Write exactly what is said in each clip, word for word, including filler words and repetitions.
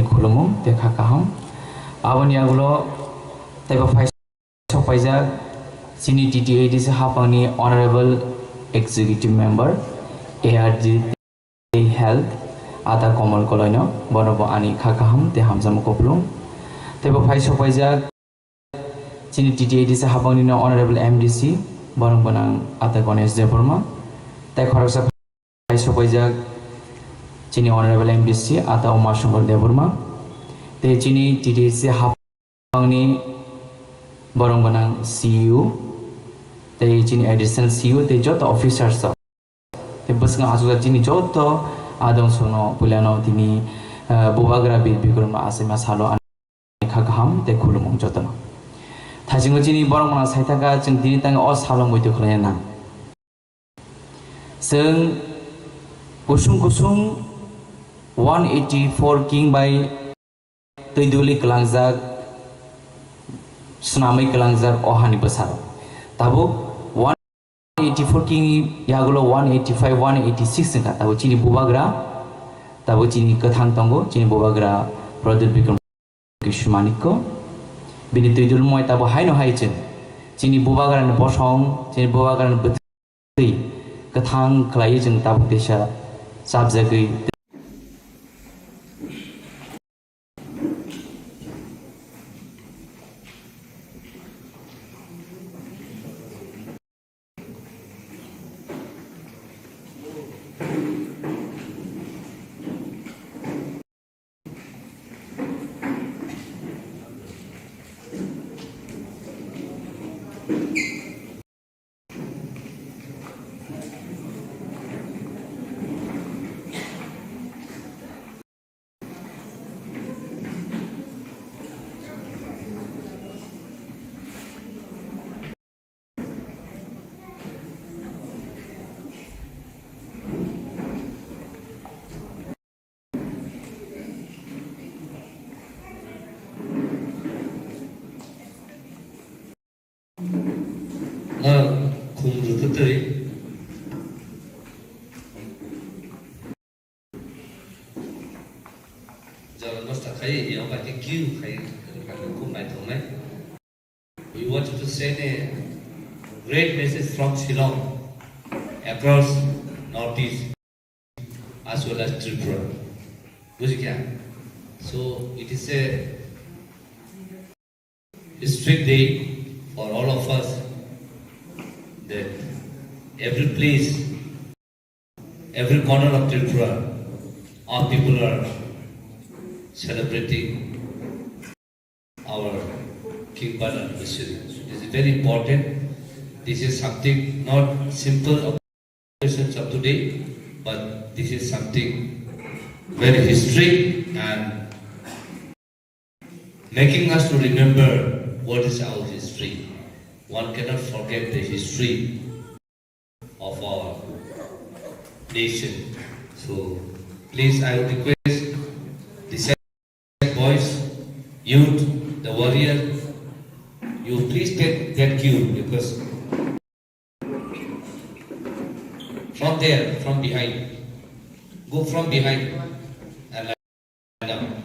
khulumung tei kha kaham. Aboni yagulo teibo phai sok paijak chini T T A D C hapangni Honorable Executive Member A R D tei Health Ata Komal Koloino, bono bo ani kha kaham tei hamjakma kupulung. Teibo phai sok paijak chini T T A D C hapangni no Honorable M D C, borok gwnang Ata Ganesh Debbarma, tei khoroksa phai sok paijak chini Honorable M D C Ata Uma Shankar Debbarma, tei chini T T A D C hapangni borok gwnang C E O, tei chini Additional C E O, tei joto officers rok. Tei bwskango achukjak chini joto adong songno puilano tini, eh, Bubagra Bir Bikram no achaima salo ani kha kaham tei khulumung jotono. Thaisingo chini borok mano saithaka chwng tini tangwi o salo muitu khlaina nang. Chwng kusung kusung one eighty four king bai twi duli kwlangjak, swnamwi kwlangjak o hani bwsarok. Tabuk one eighty four king yagulo one eighty five, one eighty six wngkha. Tabuk chini Bubagra, tabuk chini kwthang tongo, chini Bubagra Pradyot Bikram Kishore Manikya. Bini twi dulmoi tabuk haino hai chwng chini Bubagrani bosong, chini Bubagrani bwtwi kwthang khlaiwi chwng tabuk teisa chapjagwi. Nga khum rwtwtwi jora nosta khai, yang bai khe kiu khai, khum naithoknai. We want to send a great message from Shillong across Northeast as well as Tripura. Bujikya? So it is a historic day for all of us that every place, every corner of Tripura, our people are celebrating our King Bharat anniversary. So it is very important. This is something not simple occasions of today, but this is something very historic and making us to remember what is our history. One cannot forget the history of our nation. So please, I would request the said boys, youth, the warrior, you please take that cue because from there, from behind, go from behind and lie down.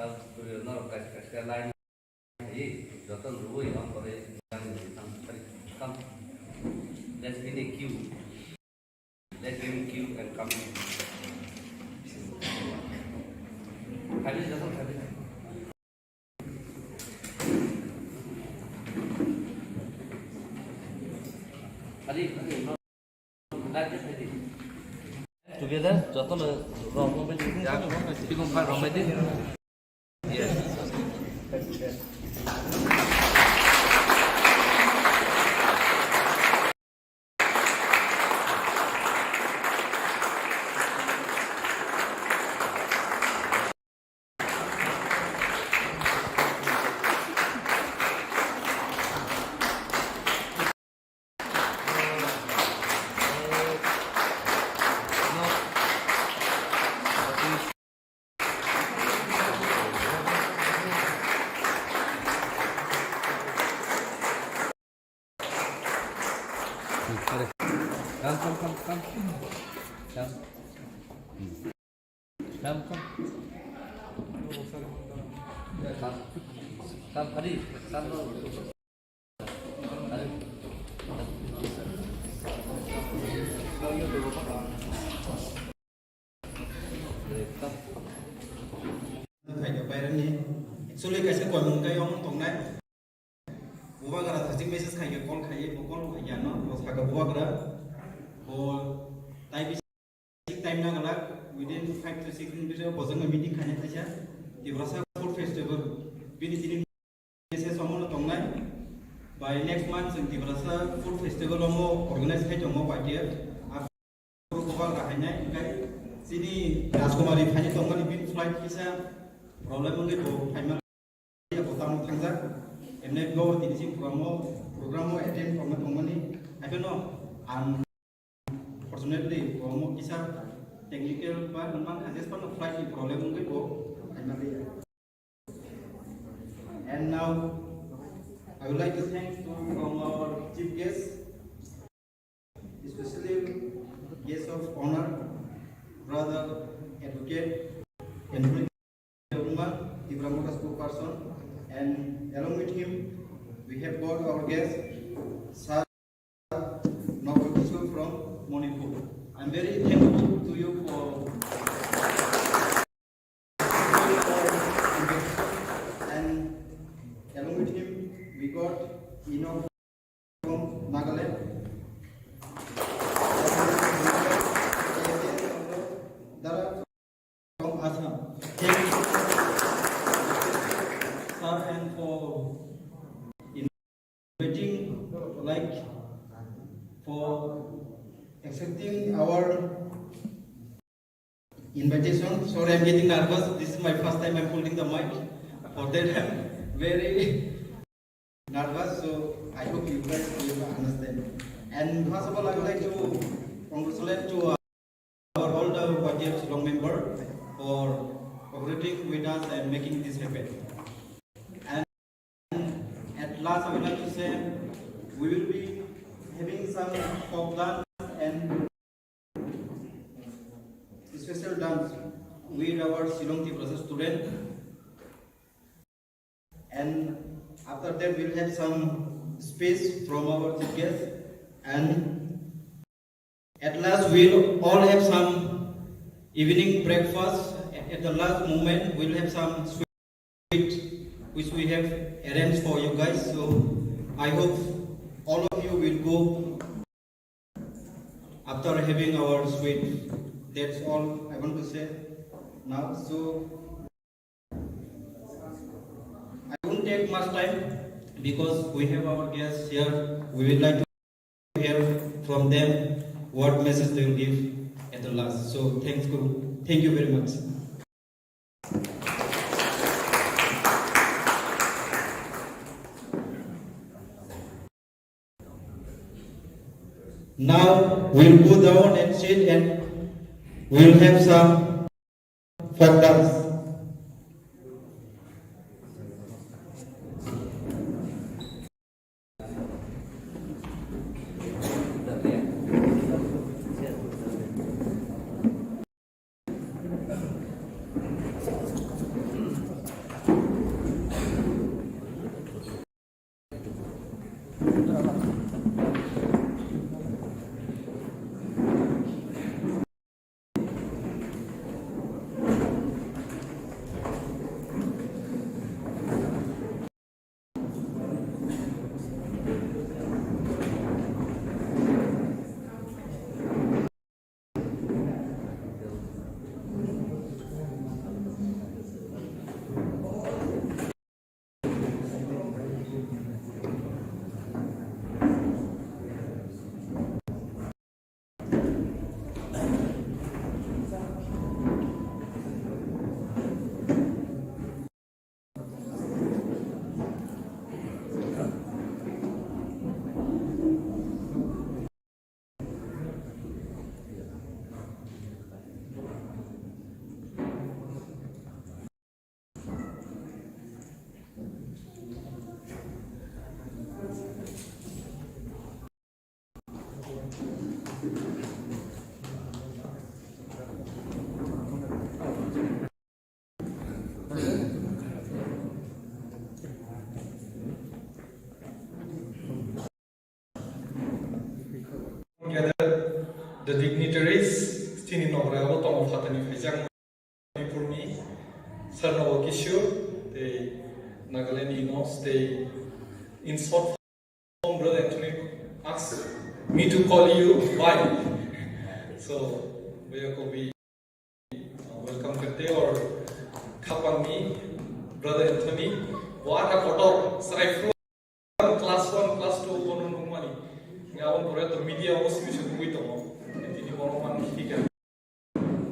Norok kaisa kaisa line hai joto rwui ang pore yang tam tam. Let's begin a queue. Let's begin queue and come. Khaidi joto khaidi. Khaidi, khaidi. Together, joto no rong rong bai di. Ya, tikung kha rong bai di. Yes. Come, come, come, come. Come. Come, come. Come, come, Hari. Come. Khaikhe pairani. Actually, kaisa koimung kai omo tongnai. Bubagra thajik message khaikhe, call khaiwi, bo call khaikhe ano, bo sakha bubagra. Bo tai bisi time naglak, within five to six minutes o bojongno meeting khaina thaisa. Tiprasa Food Festival. Bini tini message omono tongnai. By next month chwng Tiprasa Food Festival omo organize khai tongo Y T F. Bubagra hainai, hingkai chini Rajkumari phaini tongmani bini flight kisa problem wngwi bo phaima bo tamo thangjak. Emne bo tini si program o, program o attend khaima tongmani. Haikhe no, unfortunately, bo omo kisa technical ba hwnman kha, jesphano flight ni problem wngwi bo phaima liya. And now, I would like to thank to from our chief guest, especially guest of honor, brother advocate Henry Debbarma, Tipra Motha spokesperson, and along with him, we have got our guest, Sir Nobel Kishore from Manipur. I'm very thankful to you for And along with him, we got Enoch from Nagaland. Dara from Assam. Thank you, sir, and for inviting, like, for accepting our invitation. Sorry, I'm getting nervous. This is my first time I'm holding the mic. For that, I'm very nervous. So I hope you guys will understand. And first of all, I would like to congratulate to our all the Y T F Shillong member for cooperating with us and making this happen. And at last, I would like to say we will be having some folk dance and special dance with our Shillong Tiprasa student. And after that, we'll have some speech from our chief guest. And at last, we'll all have some evening breakfast. At the last moment, we'll have some sweet, which we have arranged for you guys. So I hope all of you will go after having our sweet. That's all I want to say now. So I won't take much time because we have our guests here. We would like to hear from them what message they will give at the last. So thanks, Guru. Thank you very much. Now we'll go down and sit and we'll have some folk dance. The dignitaries, chini nogra o tongo phatani phaijak Manipurni Sarnawa Kishore, tei Nagaland Inos, tei in short form, Brother Anthony asked me to call you by. So, we are going to be, uh, welcome karte aur khapangni Brother Anthony, bo ata kotor, sarai class one, class two bono nungmani. Nga aboni pore to media o simi se nungwi tongo. Tini bono man khika.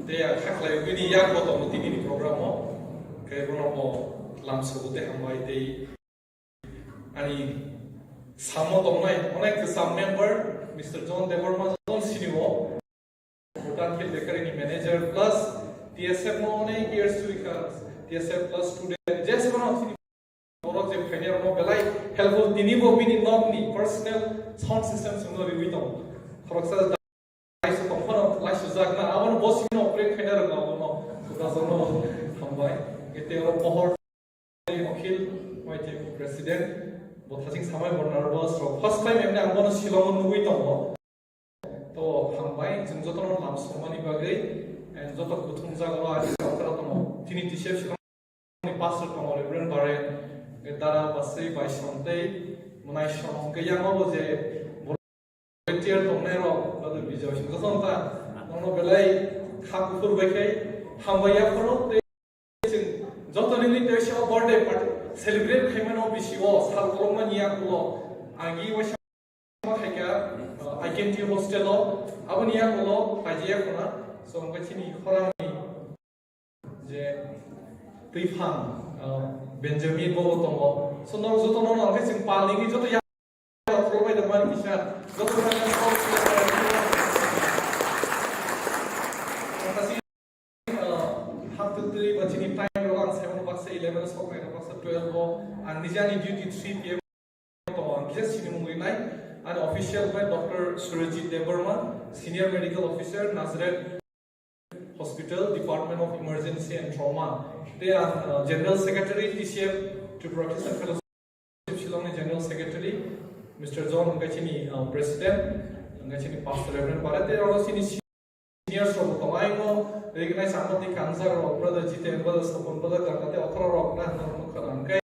Tei ang khaklai bini yak bo tongo tini ni program o. Khe bono bo lamsogo tei hambai tei ani samo tongnai onek kwcham member Mister John Debbarma John sini o. Bhutan Hill Bakery ni manager plus T S F no onek years to ikas T S F plus student jes bono sini borok je phainai rokno belai helpful tini bo bini nok ni personal sound system songno riwi tongo. Khoroksa dai se tongphano lai sujak na abono bo sini operate khaina rwkna abono khoroksa no hambai. Ete oro pohor Akhil Y T F president, bo thasing samai bo nervous rok. First time emni ang bono Shillong o nugwi tongo. To hambai, chwng jotono lam songmani bagwi, and joto kuthum jagao ani okra tongo. Chini T C F Shillong ni pastor tongo, Reverend Baren, Dara Basri Baisong tei Mwnai Song, hwnkhe yang obo je volunteer tongnai rok, Brother Bijoy Singh Song ta, nono belai kha kuphur bai khai hambai ya phoro tei chwng joto nini tei se birthday party celebrate khaimano bisi o sal kolokma ni yakulo agi waisa khaika, uh, I K N T hostel o aboni yakulo phaijaya khuna, so hwnkhe chini khorang ni je twi phan, uh, Benjamin bo tongo. So norok joto no hwnkhe chwng pal nini joto ya khulumbai tongmani kisa joto no haptwi twi ba chini time rok ang seven baksa eleven o soknai rok baksa twelve o ang nijani duty three P M to ang kisa sini mungwi nai. Ani official bai Doctor Surajit Debbarma, Senior Medical Officer, Nazareth Hospital, Department of Emergency and Trauma. Tei ang, uh, General Secretary, T C F, Tripura Christian Fellowship, Shillong ni General Secretary, Mister John, hwnkhe chini, uh, President, hwnkhe chini Pastor Reverend Bare, tei oro chini seniors rok bo tongo, ayung recognize ang tei kanjak rok, Brother Jiten, Brother Sopon, Brother Ganga, tei okra rok na hwnwi khwna hwnkhe.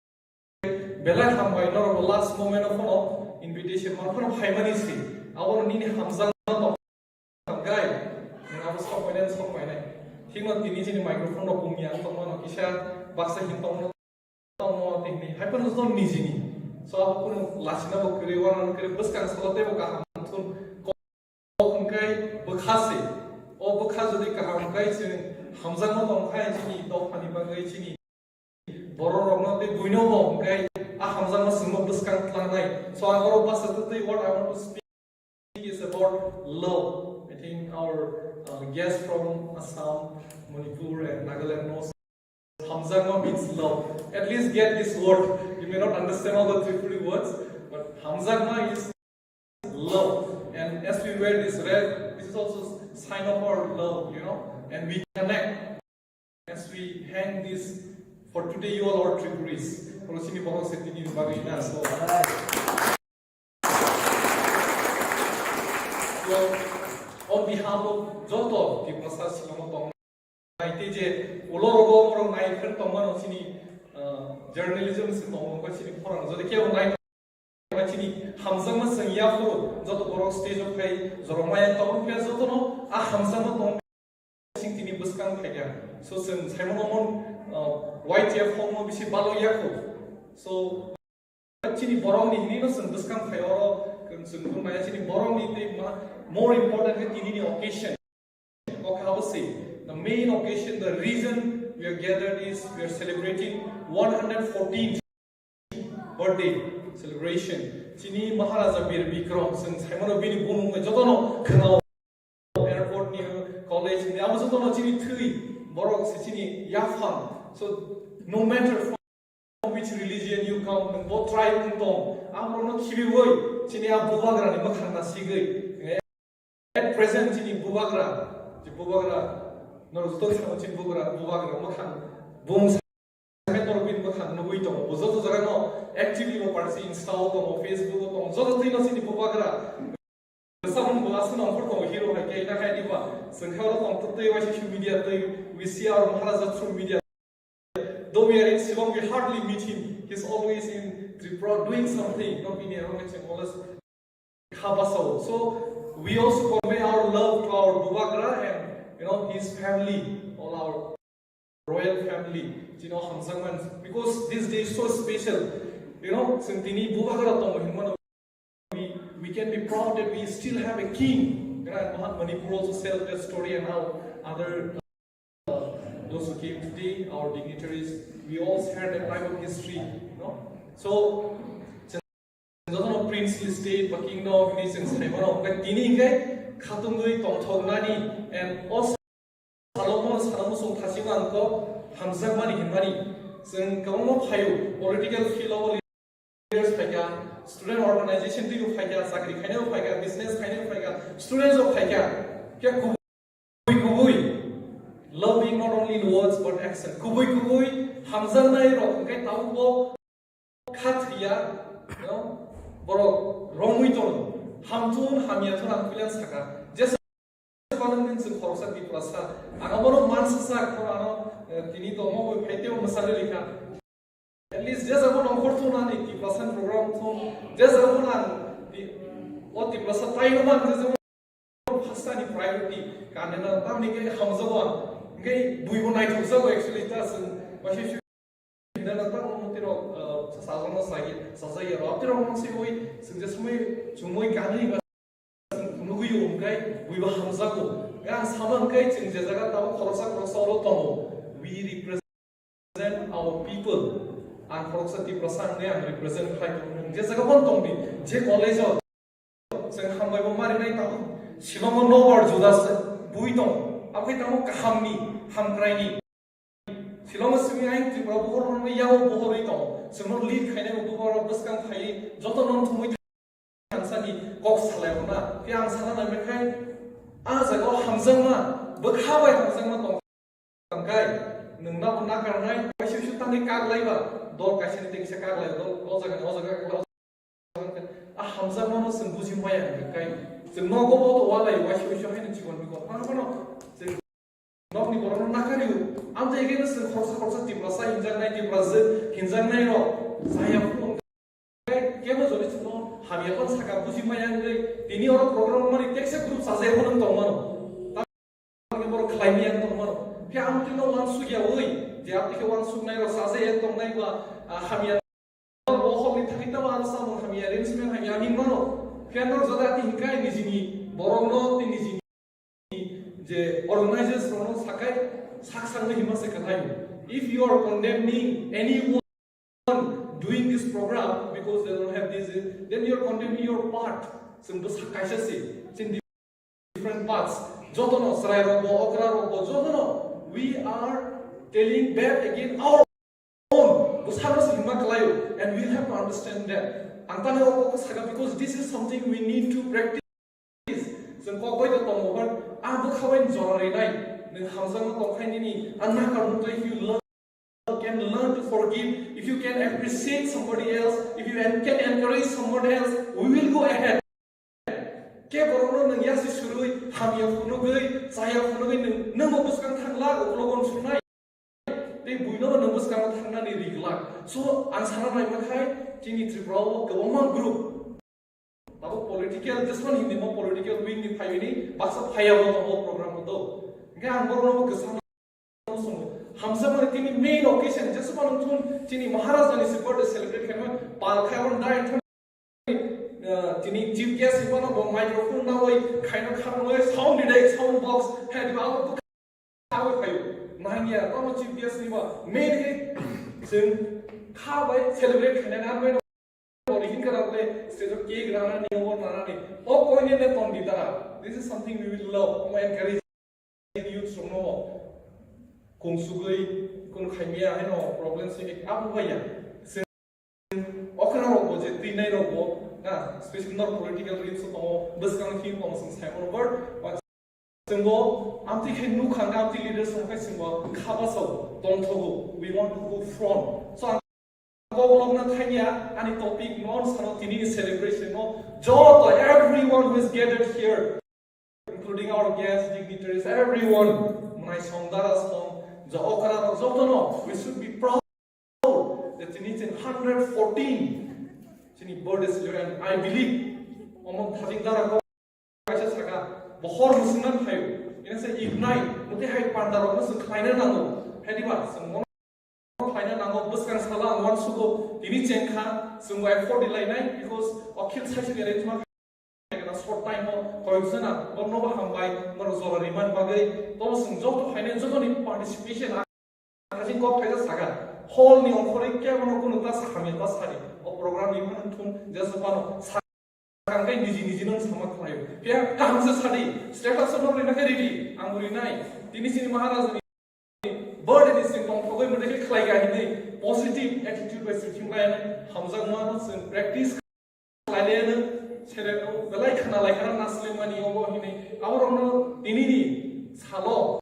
Belai hambai norok last moment o phano invitation man phano phaimani si. Abo nini hamjakma tong kha. Nwng abo sok painai, sok painai. Thikno tini chini microphone rok bung yang tongmano kisa baksa hin tongno tongmo tini hai phano joto nijini. So abo kunu lachina bo kwrwi, wana kwrwi bwskang salo teibo kaham thun. Kok hwnkhe bwkha se. O bwkha jodi kaham hwnkhe chwng hamjakma tong kha chini dophani bagwi chini borok rokno tei buino bo hwnkhe a hamjakma chwngno bwskang tlangnai. So ang oro basa twtwi what I want to speak is about love. I think our, uh, guest from Assam, Manipur and Nagaland knows hamjakma means love. At least get this word. You may not understand all the Tripuri words, but hamjakma is love. And as we wear this red, this is also sign of our love, you know, and we connect. As we hang this for today, you all are Tripuris. Oro chini borok se tini bagwi na, so. So, on behalf of joto Tiprasa Shillong tong nai tei je ulo rogo borok nai khe tongmano chini, uh, journalism se tongo, ba chini khorang jodi kebo nai tongma chini hamjakma chwng yaphuru joto borok stage o phai jorok maya tongo, phiya jotono a hamjakma tong sing tini bwskang phaikha. So chwng saimano mon, uh, Y T F hokno bisi balo yakho. So chini borokni hinwi no chwng bwskang phai oro chwng nuknai chini borokni tei ma-, more important khe tinini occasion. Kokha abo se, the main occasion, the reason we are gathered is we are celebrating one hundred fourteenth birthday celebration. Chini Maharaja Bir Bikram, chwng saimano bini bumung jotono khwnao. Airport ni, college ni, abo jotono chini thwi, borok se chini yaphang. So, no matter from which religion you come, nwng bo tribe wng tong, aborokno khibiwi, chini a bubagrani mwkhang nasigwi. At present, chini bubagra, je bubagra, norok joto samo chini bubagra, bubagra mwkhang, bumung Metor bin bwkhak nugwi tongo. Bo joto jaga no actively bo parsi Insta o tongo, Facebook o tongo, joto twi no chini bubagra. Bwsa hwn bo aswk nongkhor tongo hero hai khe, ina khe Chwng khe oro tong twi waisa social media twi, we see our Maharaja through media. Though we are in Shillong, we hardly meet him. He's always in Tripura doing something. No, bini aro nang chwng always kha basao. So we also convey our love to our Bubagra and, you know, his family, all our royal family. Chini o hamjakmani, because this day is so special. You know, chwng tini Bubagra tongo hinmano. We, we can be proud that we still have a king. Right? Maha-, Manipur also tells that story and how other, uh, those who came today, our dignitaries, we all share that type of history, you know. So, jotono princely state ba kingdom of nations saimano, hwnkhe tini hwnkhe khatungwi tongthoknani and o Salomon, Salomon song thasi ang kok hamjakmani hinmani. Chwng kwbangma phaio, political field o leaders phaikha, student organization twibo phaikha, chakri khainaibo phaikha, business khainaibo phaikha, students rok phaikha. Khe kubui kubui, loving not only in words but action. Kubui kubui hamjaknai rok hwnkhe tabukbo kha thwiya, you know, borok romwi tono. Hamthun hamya thun ang puilan saka. Jesa Manang din chwng khoroksa Tiprasa. Ang abono mansa sak, khoro ano, eh, tini tongma bai phai tebo mwsali rikha. At least je jabo nongkhor thung nani Tiprasa ni program thung, je jabo nang ti-, o Tiprasa tai no man, je jabo first ni priority kanena tamni ke hamjago ang. Ngai buibo naithok jago actually ta chwng waisa Hinana ta omo tiro, eh, sa-, sajano sagi, sajaya ro. Tiro omo si oi, sing je sumui, sumui kani ba, sing nugui umkai, ui ba hamjago. Ga sama kai sing je jaga tabo khoroksa khoroksa oro tongo. We represent our people. Ang khoroksa Tiprasa ang ne ang represent khlai tongo. Je jaga bon tongdi, je college o, Chwng hambai bo mari nai tabuk. Shillong o nobar juda se bui tong. Abo khe tamo kaham ni, hamkrai ni. Shillong o simi ain Tripura bohor no yago bohor ri tong. Chwng no lead khainai bo bohor o bwskang phai joto non thumui thansa ni kok salai rona. Khe ang sana nai mekhai a jaga o hamjakma, bwkha bai hamjakma tong. Tangkai, nwng nabo nakarnai, waisa waisa tangwi kak laiba, dol kaisa ni tei kisa kak laiba, dol, o jaga ni, o jaga kak laiba, o jaga kak laiba. A hamjakmano chwng buji maya hwnkhe kai. Chwng nogo bo to walai, waisa waisa haino chikon mikon. Phano phano chwng nokni borokno nakari o. Amtwi khe chwng khoroksa khoroksa Tiprasa hinjaknai, Tiprasa hinjaknai rok chaya phuru. Kebo jodi chwngno hamya pan saka buji maya wngwi tini oro program mani teksa group sajai phano tongmano. Tamni borok khlai maya tongmano. Khe ang tino wansuk ya oi, je ang tike wansuk nai rok sajai ya tongnai ba, ah, hamya. Bo hol ni thani tamo ang samung hamya, arrangement hamya ani mano. Khe no jodi ati hinkai nijini borok no tei nijini je organizers rokno sakai sak sakno hima se kwthai. If you are condemning anyone doing this program because they don't have this, then you are condemning your part. Chwng bwsa kaisa se, chwng different parts. Jotono, chwrai rokbo, okra rokbo, jotono, we are telling bad against our own. Bwsano se hima kwlaio, and we have to understand that. Ang tani o kok saka because this is something we need to practice. Chwng kok bai to tongo, but a bwkha bai jora rinai. Nwng hamjakma tongkhai nini, a nakar mutwi, if you learn, can learn to forgive, if you can appreciate somebody else, if you en-, can encourage somebody else, we will go ahead. Khe borokno nwng yasi surwi, hamya phunugwi, chaya phunugwi nwng, nwngbo bwskang thangla, uklogo wnsunai. Tei buino bo nwng bwskango thangnani ri glak. So, ang sana naima khai, chini Tripura o kwbangma group. Abo political, just one hindi mo political wing ni phaiyani, baksa phaiya bo tongo program o do. Hingke ang borokno bo kwchang songo. Hamjakmani tini main occasion, just one thun, chini Maharaja ni se birthday celebrate khaima, pal khai on dai thun. Ah, tini chief guest ni bono bo microphone nawi, khaino khamwi, sound ni dai, sound box, hai di ba abo Abo phaio, nangya, tamo chief guest ni ba, main khe chwng kha bai celebrate khainani, aro bai no, ori hin kana ble stage o cake rana ni, o nana ni, o koi ne ne ton di tara. This is something we will love, omo encourage youth rok no, kung sugui, kun khaimya, hai no, problem se, abo bai ya. Okra rok bo je twinai rok bo, na, special nor political reels o tongo, bwskang film tongo, chwng sai mano, but, but chwng bo amtwi khe nukha, amtwi leaders rok khai chwng bo kha bachao, tongthogo, we want to go front. So, ang kok lokna thangya, ani topic no, sano tini ni celebration no, joto, everyone who is gathered here, including our guests, dignitaries, everyone, mwnai song, dara song, ja okra rok jotono, we should be proud that tini chwng hundred fourteen chini birthday celebrate, and I believe omo thajing dara kok kaisa saka, bo hor mwswknani phaio, ina se ignite, motwi hai panda rokno se khlaina nango, hai diba, chwng mono khlaina nango, bwskang sala ang uansugo, tini chengkha, chwng bai forty lainai, because o khil saisani arrangement khaina short time o, koyok jona, borno bo hambai, borok jora rimani bagwi, tobo chwng joto phainai jotoni participation, a, hajing kok khaijak saka, hall ni ongkhorwi kebono kunu ta sakhamya ta sari, o program ni phano thum, jesu phano sa-, Ang tei niji niji no sama khlaio. Phiya kaham se sadi, status no rina khe ready, ang bo rinai. Tini chini Maharaj ni birthday ni sing tongthogwi mwtai khe khlai ga hinwi positive attitude bai swngching lai ano hamjakma no chwng practice khlai lai ano sere belai khna lai khna nasle mani obo hinwi aborok no tini ni salo,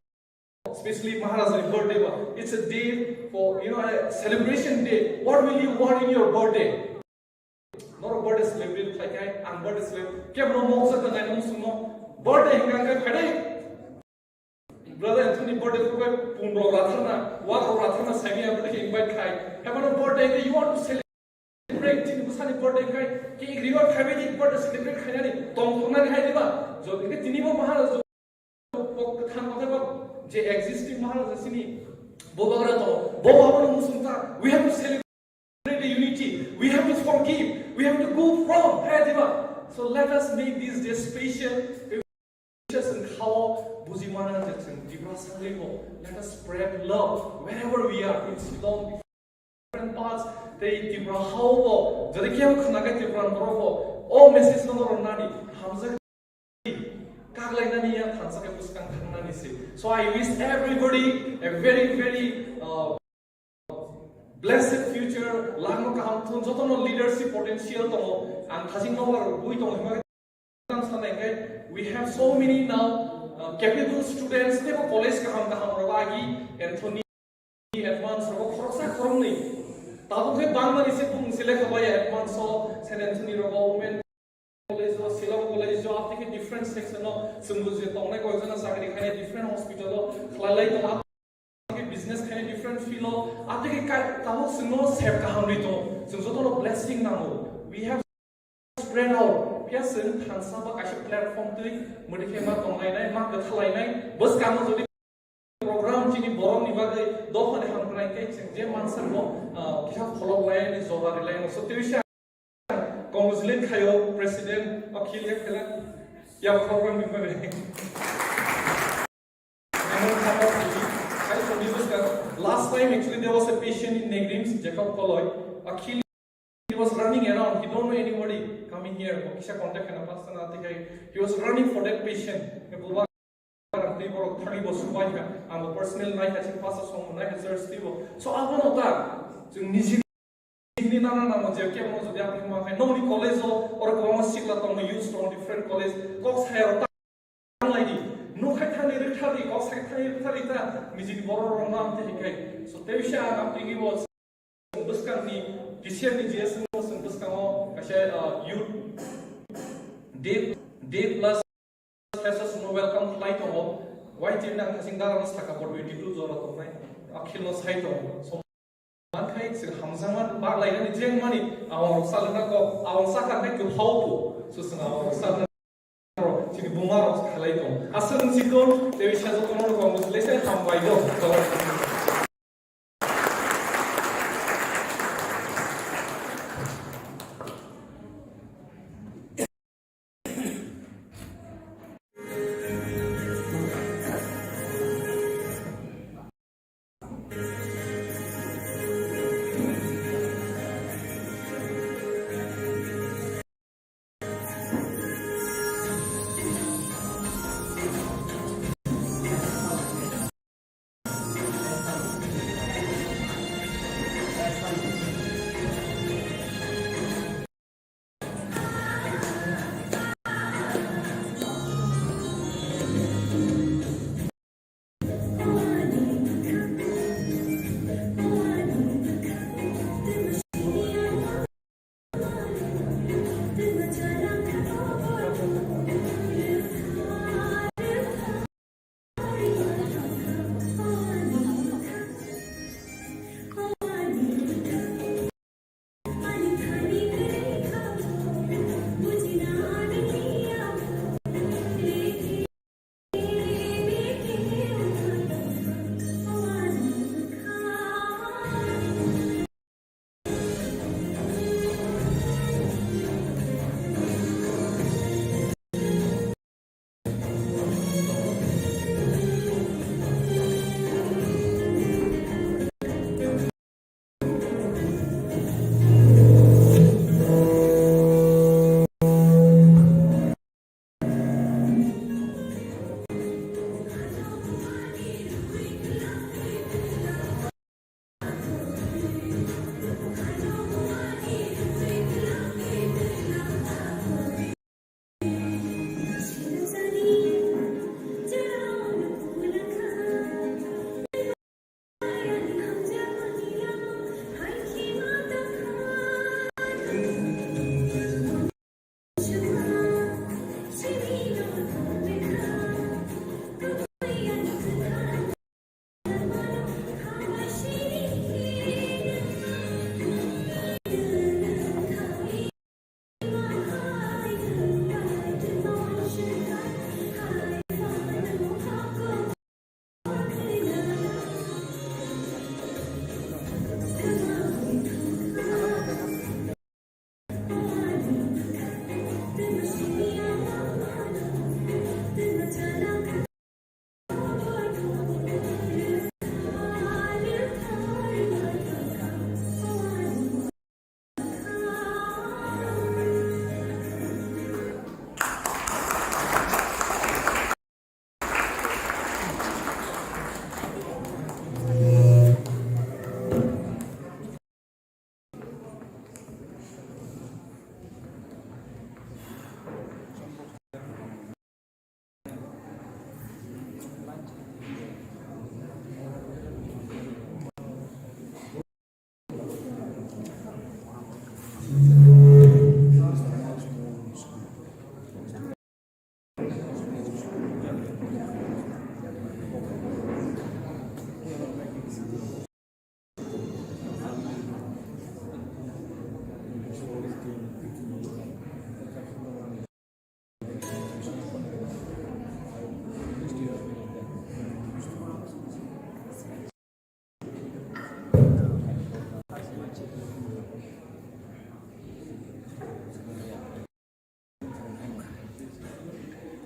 especially Maharaj ni birthday ba, it's a day for, you know, a celebration day. What will you want in your birthday? Norok birthday celebrate khlai khai, ang birthday celebrate kebo no moksa ta nai nung sungno birthday hingka khe phaidai. Brother Anthony birthday khe pun rok rathar na, wa rok rathar na, sami ang birthday invite khai. Hebo no birthday khe you want to celebrate, tini bwsani birthday khai, cake riwa khai bai di birthday celebrate khainani tong thongnani hai diba. Jodi khe tini bo Maharaj Pok-, than kothai ba je existing Maharaj sini bubagra to, bo abono musung ta. We have to celebrate the unity. We have to forgive. We have to go from, hai diba? So let us make this day special. Chwng khao buji mana je chwng Tiprasa bo. Let us spread love wherever we are. In Shillong, different parts, tei Tripura hao bo, jodi kebo khna khe Tripura borok bo, o message no rw nani, hamjak kaglai nani ya thansa khe bwskang thang nani se. So I wish everybody a very, very, uh, blessed future, langno kaham thun, jotono leadership potential tongo, ang thajing no bar bui tongo hima khe Ang sanai khe, we have so many now, uh, capable students, teibo college kaham kaham rok agi, Anthony Edmonds rok khoroksa khoroknwi. Tabuk khe bangmani se bung se lekha bai Edmonds o, Saint Anthony rok o, Women College o, Shillong College o, apni khe different section o, chwng bo je tongnai koi jana chakri khainai different hospital o, khlai lai tongo. Business khainai different field o, atwi khe kai, tabuk chwngno sep kaham rwi tongo. Chwng jotono blessing nango. We have spread out. Phiya chwng thansa ba kaisa platform twi, mwdwi khe ma tonglainai, ma kwthalainai. Bwskango jodi program chini borokni bagwi dophani hamkrai khe chwng je mansa bo, ah, kisa pholok lainai, jora rwlainai. So, twi sa Congratulate khayo President Akhil Yakhela. Ya program ni pare. Last time actually there was a patient in Negrims, Jacob Koloi. Akhil, he was running around. He don't know anybody coming here. Kisa contact kana pastor na ati kai. He was running for that patient. Tei borok thani bo subai kha, ang bo personal nai kha, chini pastor song nai kha church twi bo. So abono ta chwng niji nini nana namo je kebo jodi ang hima khe nokni college o oro kwbangma sikla tongo, youth tongo, different college, kok saya ro tanglai di, nuk khai thani rwkthar di, kok sai thani rwkthar di ta nijini borok rok no ang tei hikai. So tei bisa ang tini bo Bwskangni T C R ni G S no chwng bwskango kaisa, uh, youth day, day plus freshers no welcome khlai tongo. Wai chini ang thasing dara no saka bo twenty two jora tongnai. Akhil no sai tongo. So, mankhai chwng hamjakma baglainani jengmani awang rok salwkna kok, awang sakha khe kwphao bo. So, chwng awang rok salwkna Chini buma rok khalai tong. Aswk wngsi tong, tei bisa jotono rok congratulation hambai do.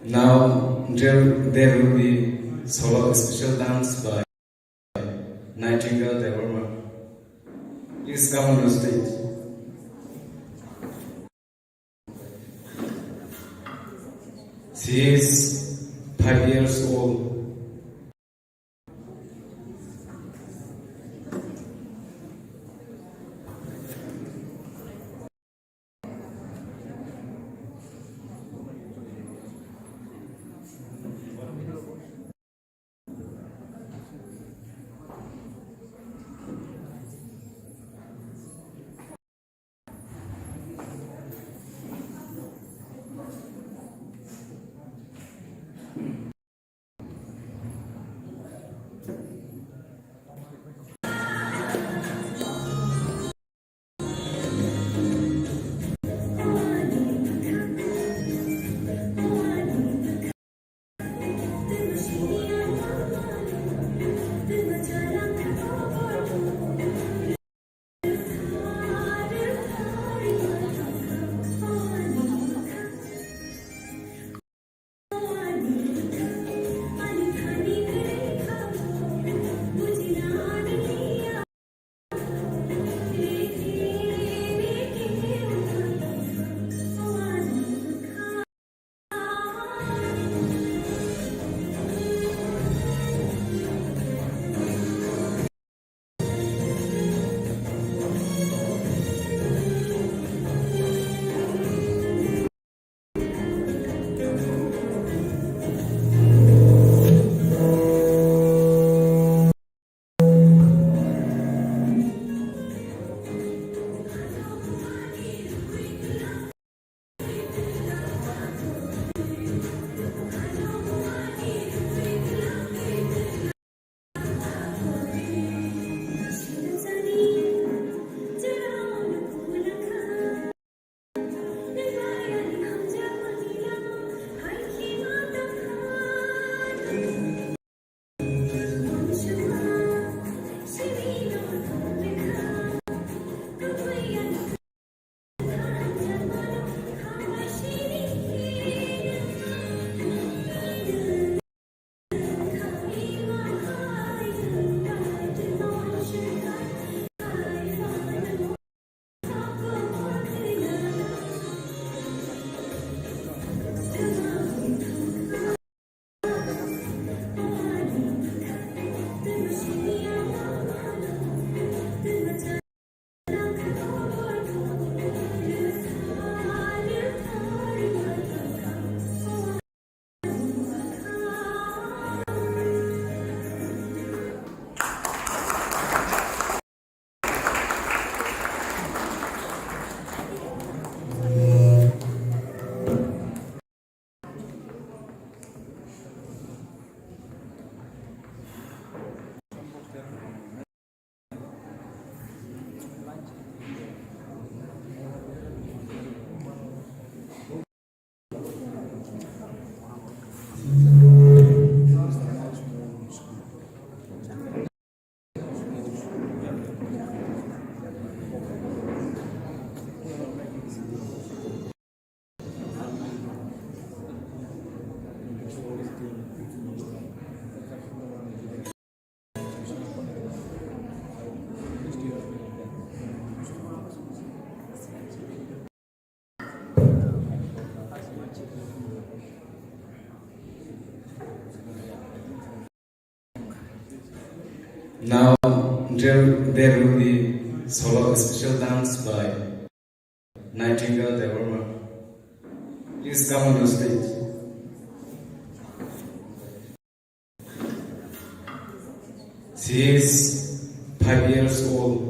Now, there, there will be solo special dance by Nightingale Debbarma. Please come on the stage. She is five years old. Now, there, there will be solo special dance by Nightingale Debbarma. Please come on the stage. She is five years old.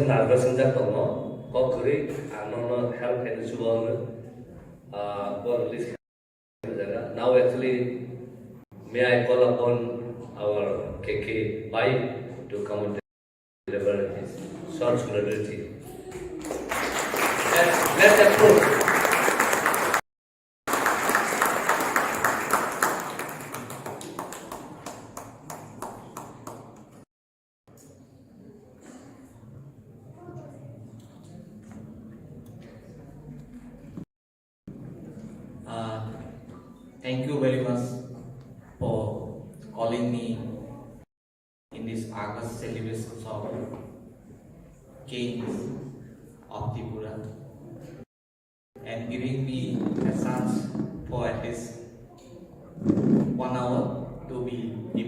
Targa swngjak tongo, kok kwrwi ang nono help khaina chubago, ah, bo release khaina jaga. Now actually, may I call upon our K K bhai to come and deliver his short solidarity. Let's, let's applaud. Uh, thank you very much for calling me in this August celebrations of Kings of Tripura and giving me a chance for at least one hour to be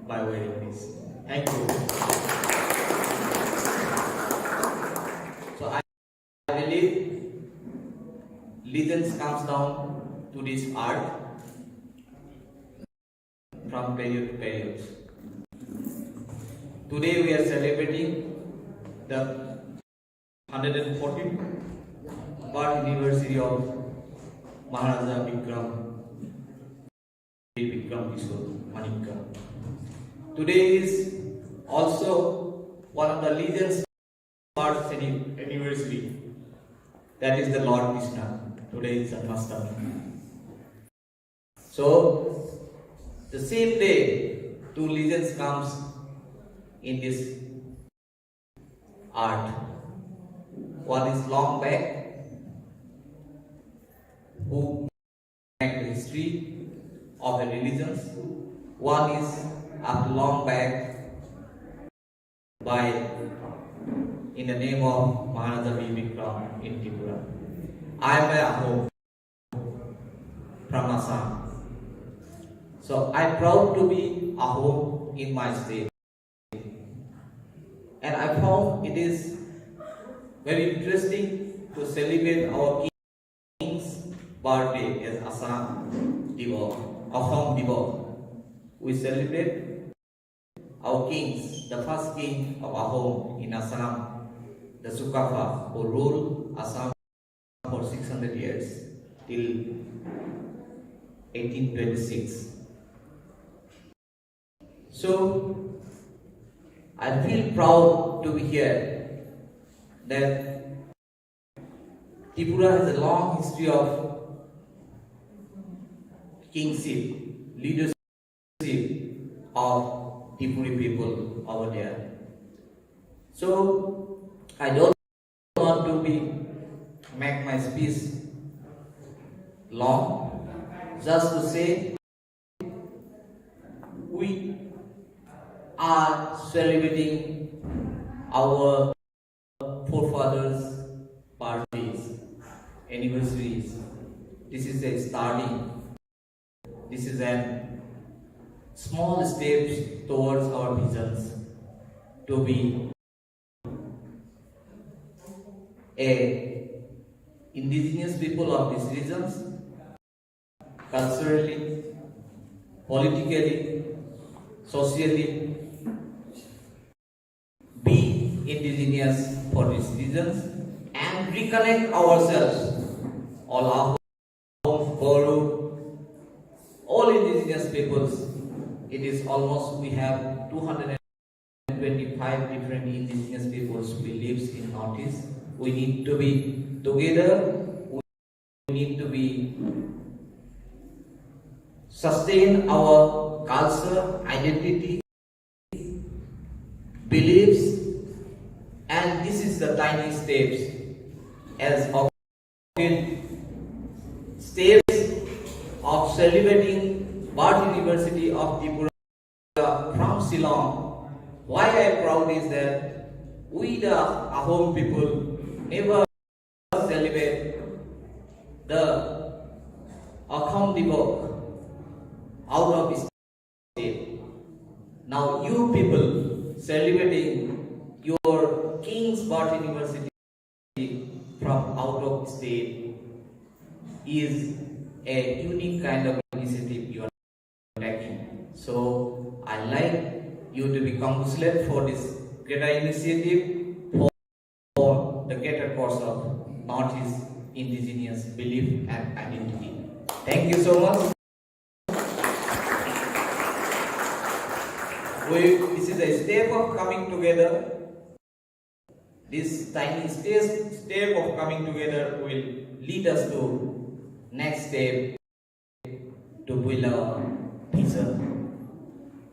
by wearing this. Thank you. So I believe legends comes down to this earth from period to period. Today we are celebrating the hundred and fourteenth birth anniversary of Maharaja Bikram, Bikram Kishore Manikya. Today is also one of the legends birth anni-, anniversary, that is the Lord Krishna. Today is Janmashtami. So, the same day, two legends comes in this art. One is long back, who make the history of the religions. One is after long back by, in the name of Maharaja Bir Bikram in Tripura. I am a Ahom from Assam. So I proud to be Ahom in my state. And I found it is very interesting to celebrate our king's birthday as Assam Divo, Ahom Divo. We celebrate our kings, the first king of Ahom in Assam, the Chukapha, who ruled Assam for six hundred years till eighteen twenty-six. So, I feel proud to be here that Tripura has a long history of kingship, leadership of Tripuri people over there. So, I don't want to be, make my speech long, just to say we are celebrating our forefathers' birthdays, anniversaries. This is a starting. This is a small steps towards our visions to be a indigenous people of these regions, culturally, politically, socially, be indigenous for these regions and reconnect ourselves, all our Boro, all indigenous peoples. It is almost, we have two hundred twenty-five different indigenous peoples who lives in Northeast. We need to be together. We need to be sustain our culture, identity, beliefs, and this is the tiny steps as of steps of celebrating birth anniversary of Tripura from Shillong. Why I am proud is that we, the Ahom people, never celebrate the Ahom Divo out of state. Now you people celebrating your king's birth anniversary from out of state is a unique kind of initiative you are taking. So I like you to be congratulated for this greater initiative. the greater cause of Northeast indigenous belief and identity. Thank you so much. We, this is a step of coming together. This tiny step, step of coming together will lead us to next step to build our future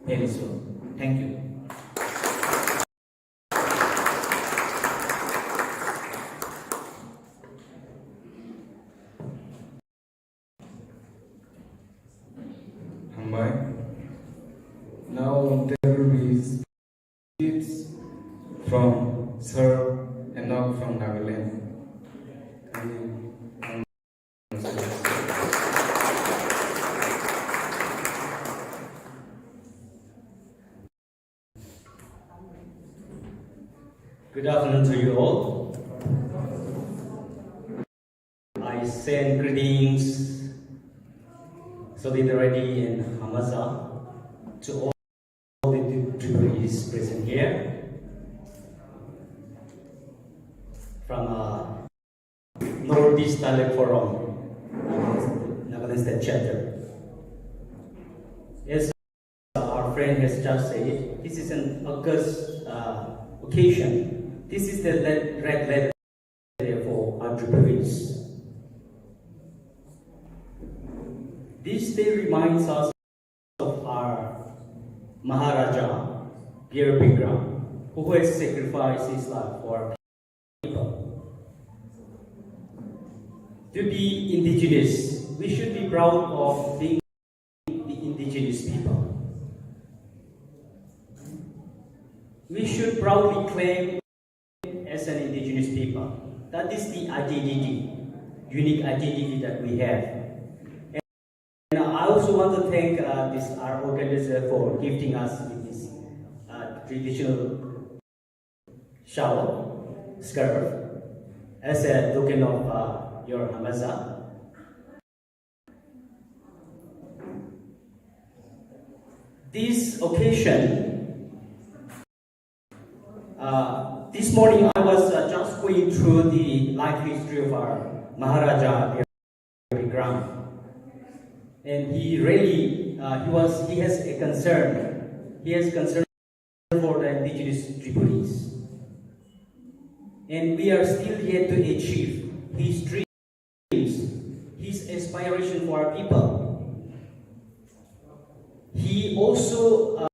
very soon. Thank you. Hambai. Now there will be speech from Sir Enoch from Nagaland. Good afternoon to you all. I send greetings, solidarity, and hamaza to all the dignitaries present here from uh, Northeast Talent Forum, Nagaland State Chapter. As our friend has just said, this is an August uh, occasion. This is the le- red letter for our tributaries. This day reminds us of our Maharaja Bir Bikram, who has sacrificed his life for our people. To be indigenous, we should be proud of being the indigenous people. We should proudly claim as an indigenous people. That is the identity, unique identity that we have. And I also want to thank uh, this our organizer for gifting us with this uh, traditional shawl, scarf, as a token of uh, your hamaza. This occasion, uh, this morning I was uh, just going through the life history of our Maharaja Bikram, and he really uh, he was he has a concern. He has concern for the indigenous Tripolis, and we are still yet to achieve his dreams, his aspiration for our people. He also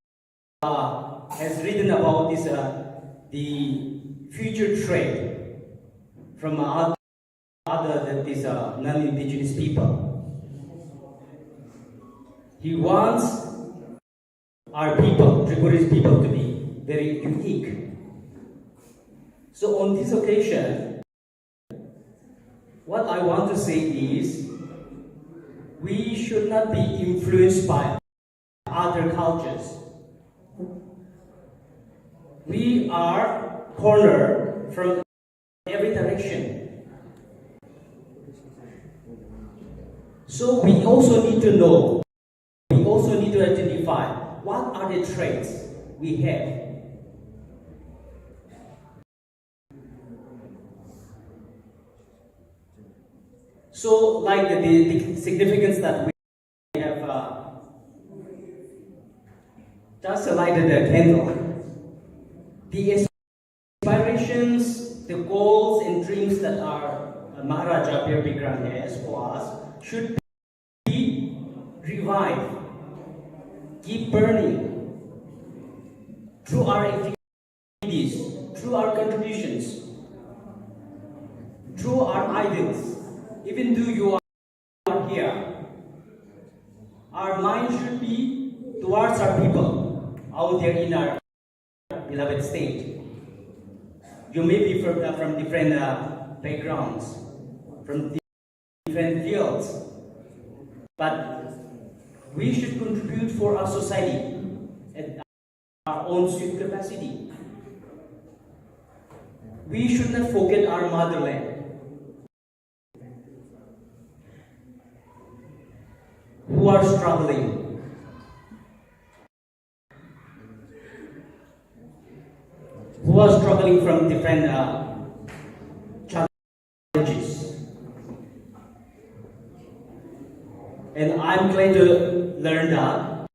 uh, has written about this uh, the future trade from other than these uh, non-indigenous people. He wants our people, Triporis people, to be very unique. So on this occasion, what I want to say is, we should not be influenced by other cultures. We are cornered from every direction. So we also need to know, we also need to identify what are the traits we have. So, like the, the significance that we have uh, just lighted the candle, the aspirations, the goals and dreams that our uh, Maharaja Bir Bikram has for us should be revived, keep burning through our activities, through our contributions, through our ideals. Even though you are here, our mind should be towards our people out there in our beloved state. You may be from, uh, from different uh, backgrounds, from different fields, but we should contribute for our society at our own sweet capacity. We should not forget our motherland, who are struggling, who are struggling from different uh, And I'm glad to learn that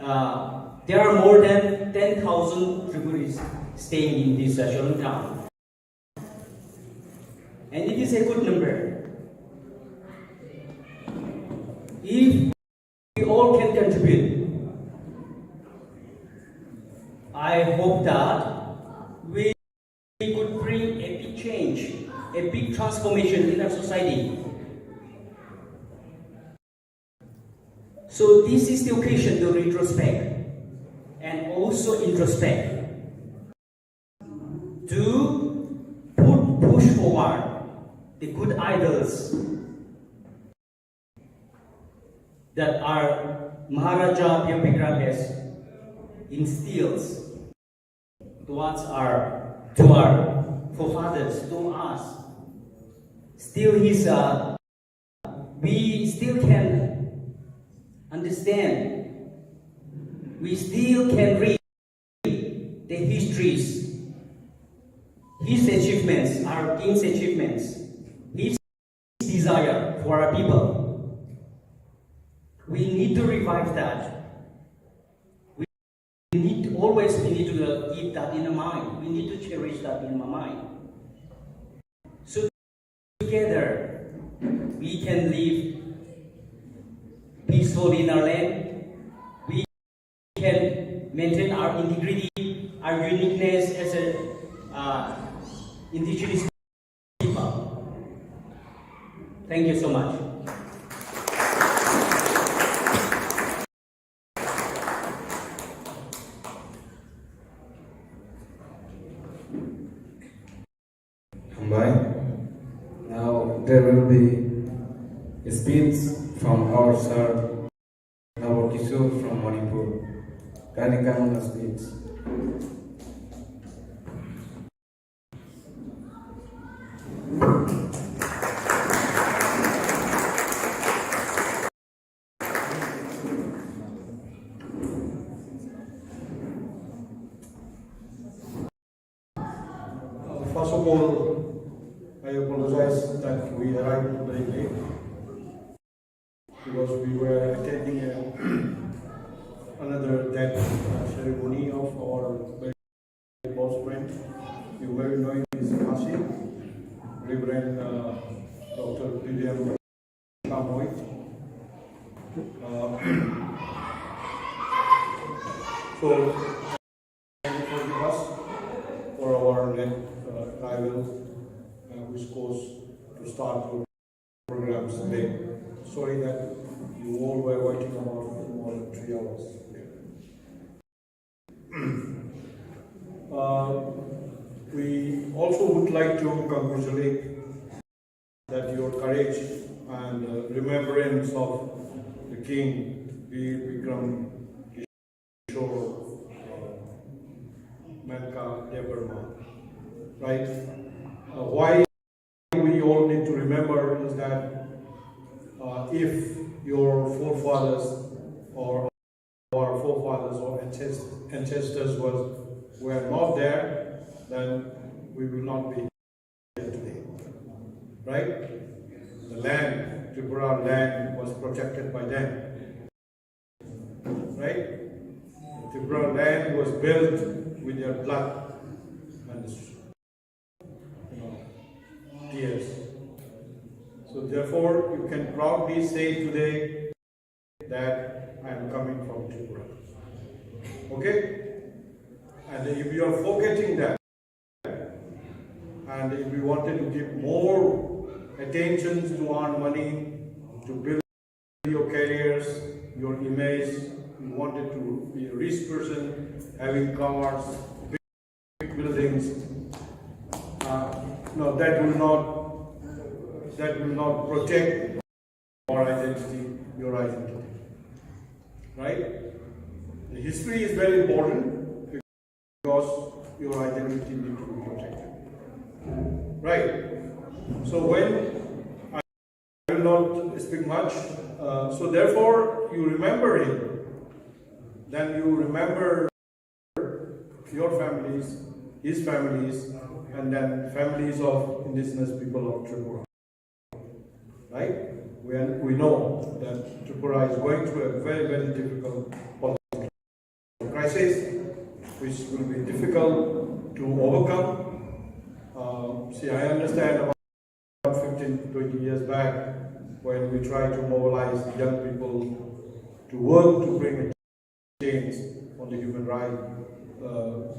uh, there are more than ten thousand Tripuris staying in this uh, Shillong town. And it is a good number. If we all can contribute, I hope that we could bring a big change, a big transformation in our society. So this is the occasion to retrospect and also introspect, to put, push forward the good ideals that our Maharaja Birbikramas instills towards our, to our forefathers, to us. Still, he's, uh, we still can understand, we still can read the histories, his achievements, our king's achievements, his desire for our people. We need to revive that. We need to, always we need to uh, keep that in the mind. We need to cherish that in my mind. So together we can live peaceful in our land. We can maintain our integrity, our uniqueness as a uh, indigenous people. Thank you so much. Hambai. Now there will be a speech from our sir, Nabo Kishore from Manipur. Kani Kamana speech. Uh, first of all, I apologize that we arrived very late because we were attending a, another death uh, ceremony of our very close friend. You may know him as Kasi, Reverend uh, Doctor William Kamoi. Uh, so, thank you for giving us for our next uh, arrival, uh, which goes to start your programs today. Sorry that you all were waiting about more than three hours. Uh, we also would like to congratulate that your courage and uh, remembrance of the king, Veer Bikram Kishore uh, Manka Debbarma, right? Uh, why we all need to remember is that uh, if your forefathers or our forefathers or ancest- ancestors was, were not there, then we will not be here today. Right? The land, Tripura land, was protected by them. Right? Tripura land was built with their blood and you know, tears. So therefore, you can proudly say today that I am coming from Tripura. Okay? And if you are forgetting that, and if you wanted to give more attention to earn money, to build your careers, your image, you wanted to be a rich person, having cars, big buildings, uh, no, that will not, that will not protect our identity, your identity, right? The history is very important because your identity need to be protected, right? So when I will not speak much, uh, so therefore you remember him, then you remember your families, his families, and then families of indigenous people of Tripura. Right? We, we know that Tripura is going through a very, very difficult political crisis, which will be difficult to overcome. Uh, see, I understand about fifteen, twenty years back when we tried to mobilize young people to work to bring a change on the human right. Uh,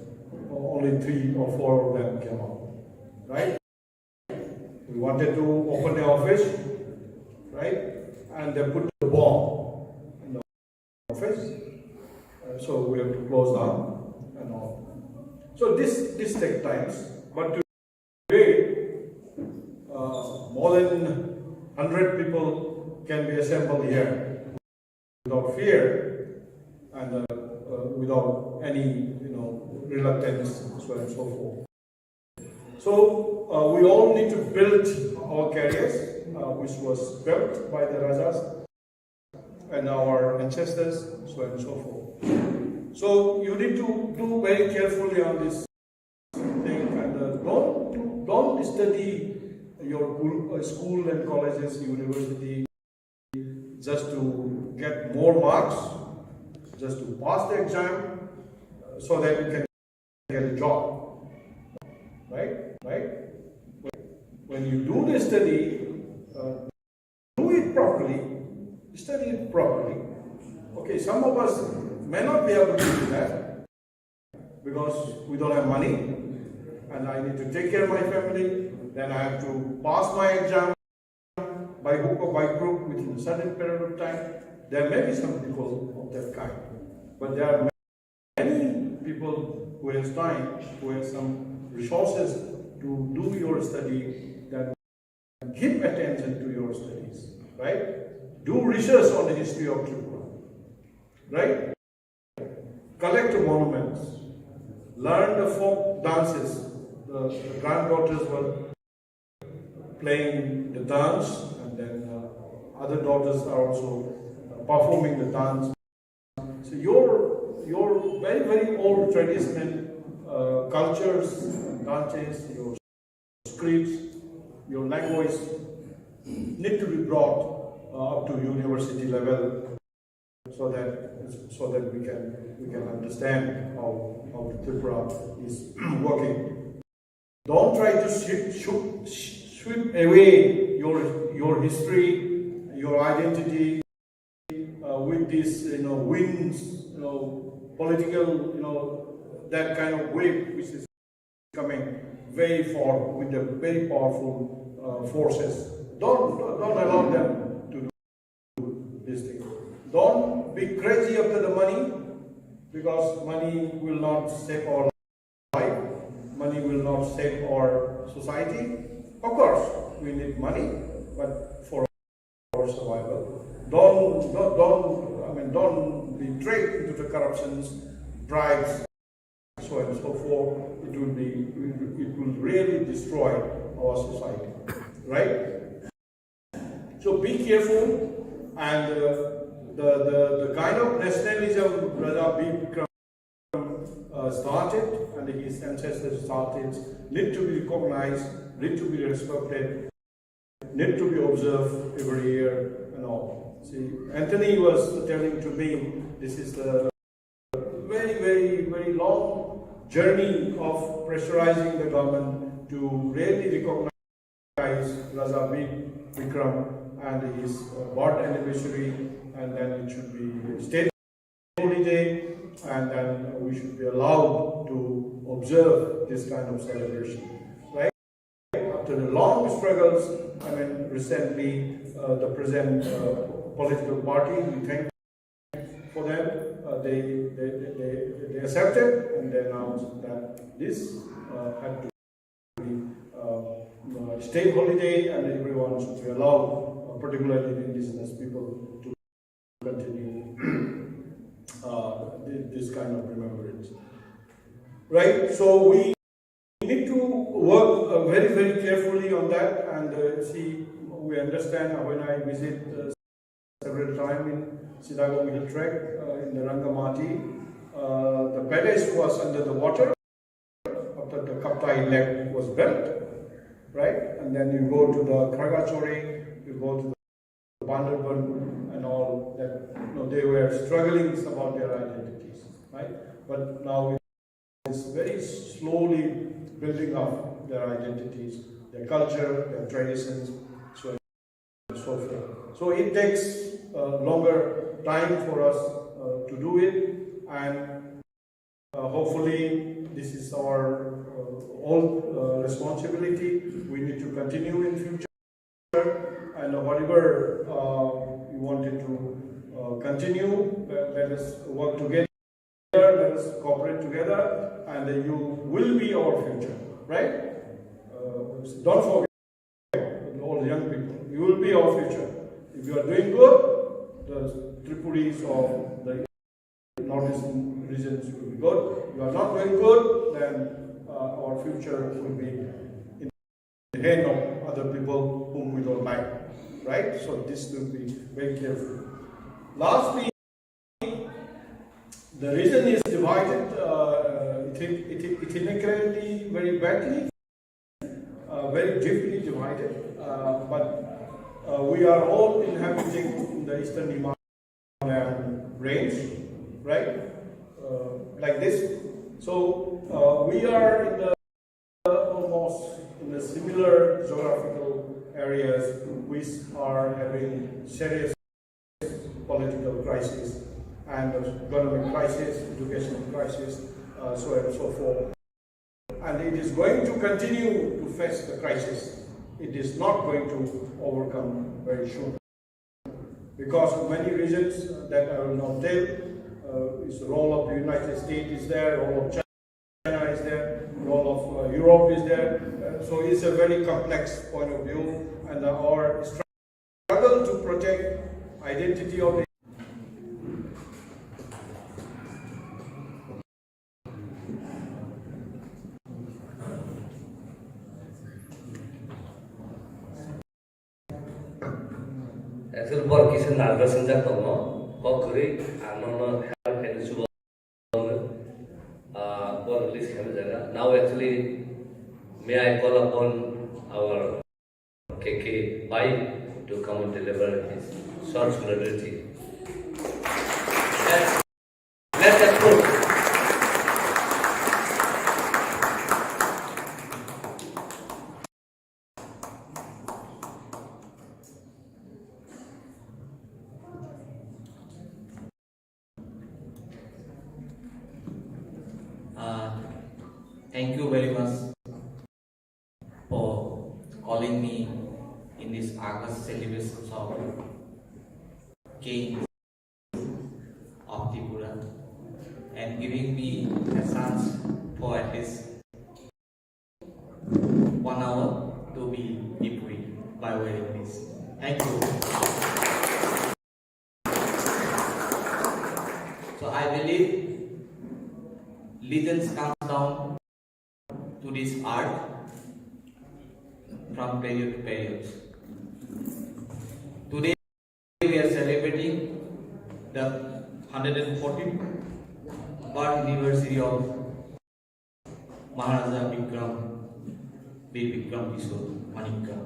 only three or four of them came out, right? We wanted to open the office, right? And they put the bomb in the office. Uh, so we have to close down and all. So this, this take times, but today, uh, more than hundred people can be assembled here without fear and, uh, uh, without any, you know, reluctance, so on and so forth. So, uh, we all need to build our careers, uh, which was built by the Rajas and our ancestors, so on and so forth. So you need to do very carefully on this thing, and, uh, don't, don't study your school, uh, school and colleges, university, just to get more marks, just to pass the exam, uh, so that you can get a job. Right? Right? When you do the study, uh, do it properly, study it properly. Okay, some of us may not be able to do that because we don't have money, and I need to take care of my family, then I have to pass my exam by hook or by crook within a certain period of time. There may be some people of that kind, but there are many people who has time, who has some resources to do your study, then give attention to your studies, right? Do research on the history of Tripura, right? Collect monuments, learn the folk dances. The, the granddaughters were playing the dance, and then, uh, other daughters are also, uh, performing the dance. So your, your very, very old traditional, uh, cultures, dances, your scripts, your language need to be brought, uh, up to university level, so that, so that we can, we can understand how, how the Tripura is working. Don't try to sweep, sweep, sweep away your, your history, your identity, uh, with this, you know, winds, you know, political, you know, that kind of wave which is coming very far with the very powerful, uh, forces. Don't, don't allow them to do this thing. Don't be crazy after the money, because money will not save our life. Money will not save our society. Of course, we need money, but for our survival. Don't, don't, don't, I mean, don't be dragged into the corruptions, bribes, so on and so forth. It will be, it will really destroy our society, right? So be careful, and, uh, the, the, the kind of nationalism Raja Bir Bikram, uh, started and his ancestors started need to be recognized, need to be respected, need to be observed every year and all. See, Anthony was telling to me, this is the very, very, very long journey of pressurizing the government to really recognize Raja Bir Bikram and his, uh, birth anniversary, and then it should be state holiday, and then we should be allowed to observe this kind of celebration, right? After the long struggles, I mean, recently, uh, the present, uh, political party, we thank for them, uh, they, they, they, they, they accepted and they announced that this, uh, had to be, uh, uh, state holiday and everyone should be allowed, uh, particularly the indigenous people, to continue, uh, thi-, this kind of remembrance. Right? So we need to work, uh, very, very carefully on that, and, uh, see, we understand, uh, when I visit, uh, several time in Chittagong Hill Tract, uh, in the Rangamati, uh, the palace was under the water after the Kaptai Lake was built, right? And then you go to the Khargachari, you go to Vanderbilt and all that, you know, they were struggling about their identities, right? But now it's very slowly building up their identities, their culture, their traditions, so on and so forth. So it takes uh, longer time for us uh, to do it, and uh, hopefully this is our uh, all uh, responsibility. We need to continue in future, and whatever uh, we wanted to uh, continue, let, let us work together, let us cooperate together, and you will be our future, right? Uh, don't forget, all young people, you will be our future. If you are doing good, the Tripuris of the Northeastern regions will be good. You are not doing good, then uh, our future will be in the hand of other people whom we don't like, right? So this will be very careful. Lastly, the region is divided uh, ethnic- ethnic- ethnically very badly, uh, very deeply divided, uh, but uh, we are all inhabiting the eastern Himalayan range, right? Uh, like this. So uh, we are in the almost in the similar geographical areas which are having serious political crisis and economic crisis, educational crisis, uh, so on and so forth. And it is going to continue to face the crisis. It is not going to overcome very soon. Because of many reasons uh, that I will not tell, uh, is the role of the United States is there, role of China is there, role of uh, Europe is there. Uh, so it's a very complex point of view, and our struggle to protect identity of the Actually, bor kisa nervous wngjak tongo, kok kwrwi ang nono help khainai chuba. Ah, bor release khaina jaga. Now actually, may I call upon our K K Pai to come and deliver his short solidarity. Let's, let's applaud. Uh, thank you very much for calling me in this August celebrations of Kings of Tripura and giving me a chance for at least one hour to be Tripuri by wearing this. Thank you. So I believe legends comes down to this earth from period to period. Today we are celebrating the hundred and fourteenth birth anniversary of Maharaja Bikram, Bir Bikram Kishore Manikya.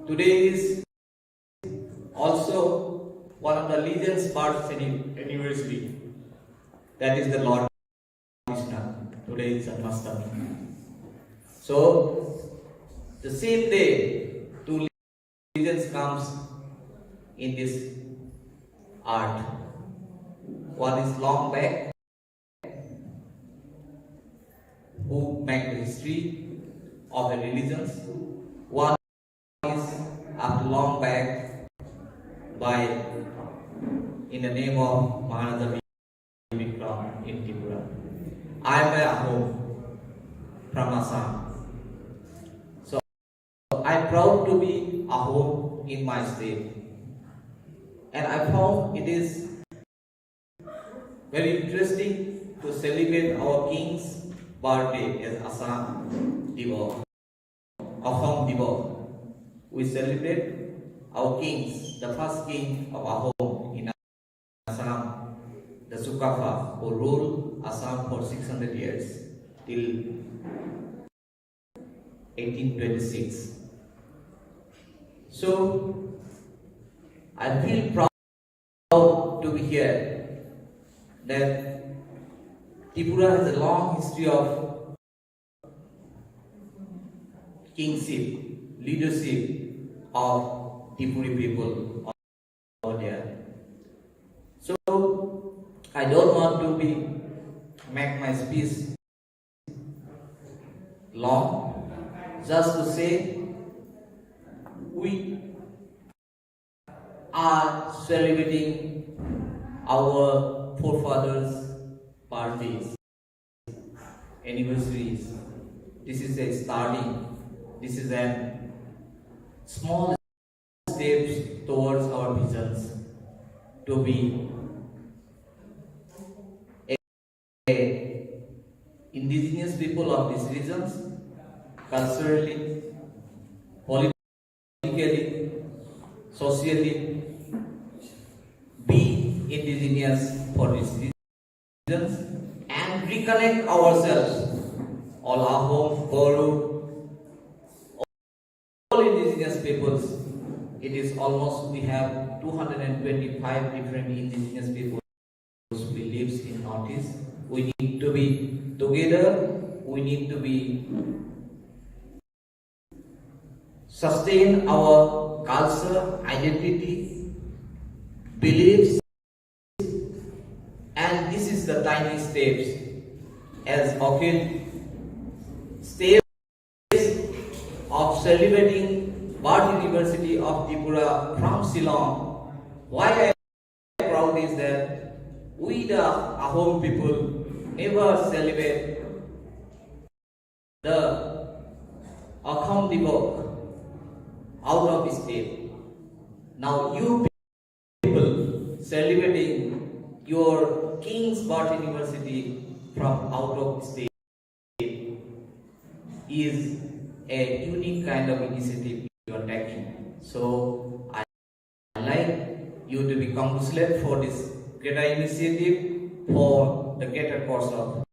Today is also one of the legends' birth anni- anniversary, that is the Lord Krishna. Today is Janmashtami. So, the same day, two legends comes in this art. One is long back, who make the history of the religions. One is after long back by in the name of Maharaja Bikram in Tripura. I am a Ahom from Assam. So I am proud to be Ahom in my state. And I found it is very interesting to celebrate our king's birthday as Assam Dibo, Ahom Dibo. We celebrate our kings, the first king of Ahom in Assam, the Sukapha, who ruled Assam for six hundred years till eighteen twenty-six. So, I feel proud to be here, that Tripura has a long history of kingship, leadership of Tripuri people over there. So, I don't want to be, make my speech long, just to say we are celebrating our forefathers' birthdays, anniversaries. This is a starting. This is a small steps towards our visions to be a indigenous people of these regions, culturally, politically, socially, be indigenous for these regions and reconnect ourselves, all Ahom, Boro, all indigenous peoples. It is almost, we have two hundred and twenty-five different indigenous peoples who lives in Northeast. We need to be together. We need to be sustain our culture, identity, beliefs, and this is the tiny steps. As Akhil steps of celebrating Birth University of Tripura from Shillong, why I am proud is that we the Ahom people never celebrate the Akham Dibok out of state. Now you people celebrating your King's Birth University from out of state is a unique kind of initiative you are taking. So I like you to be congratulated for this greater initiative for the greater cause of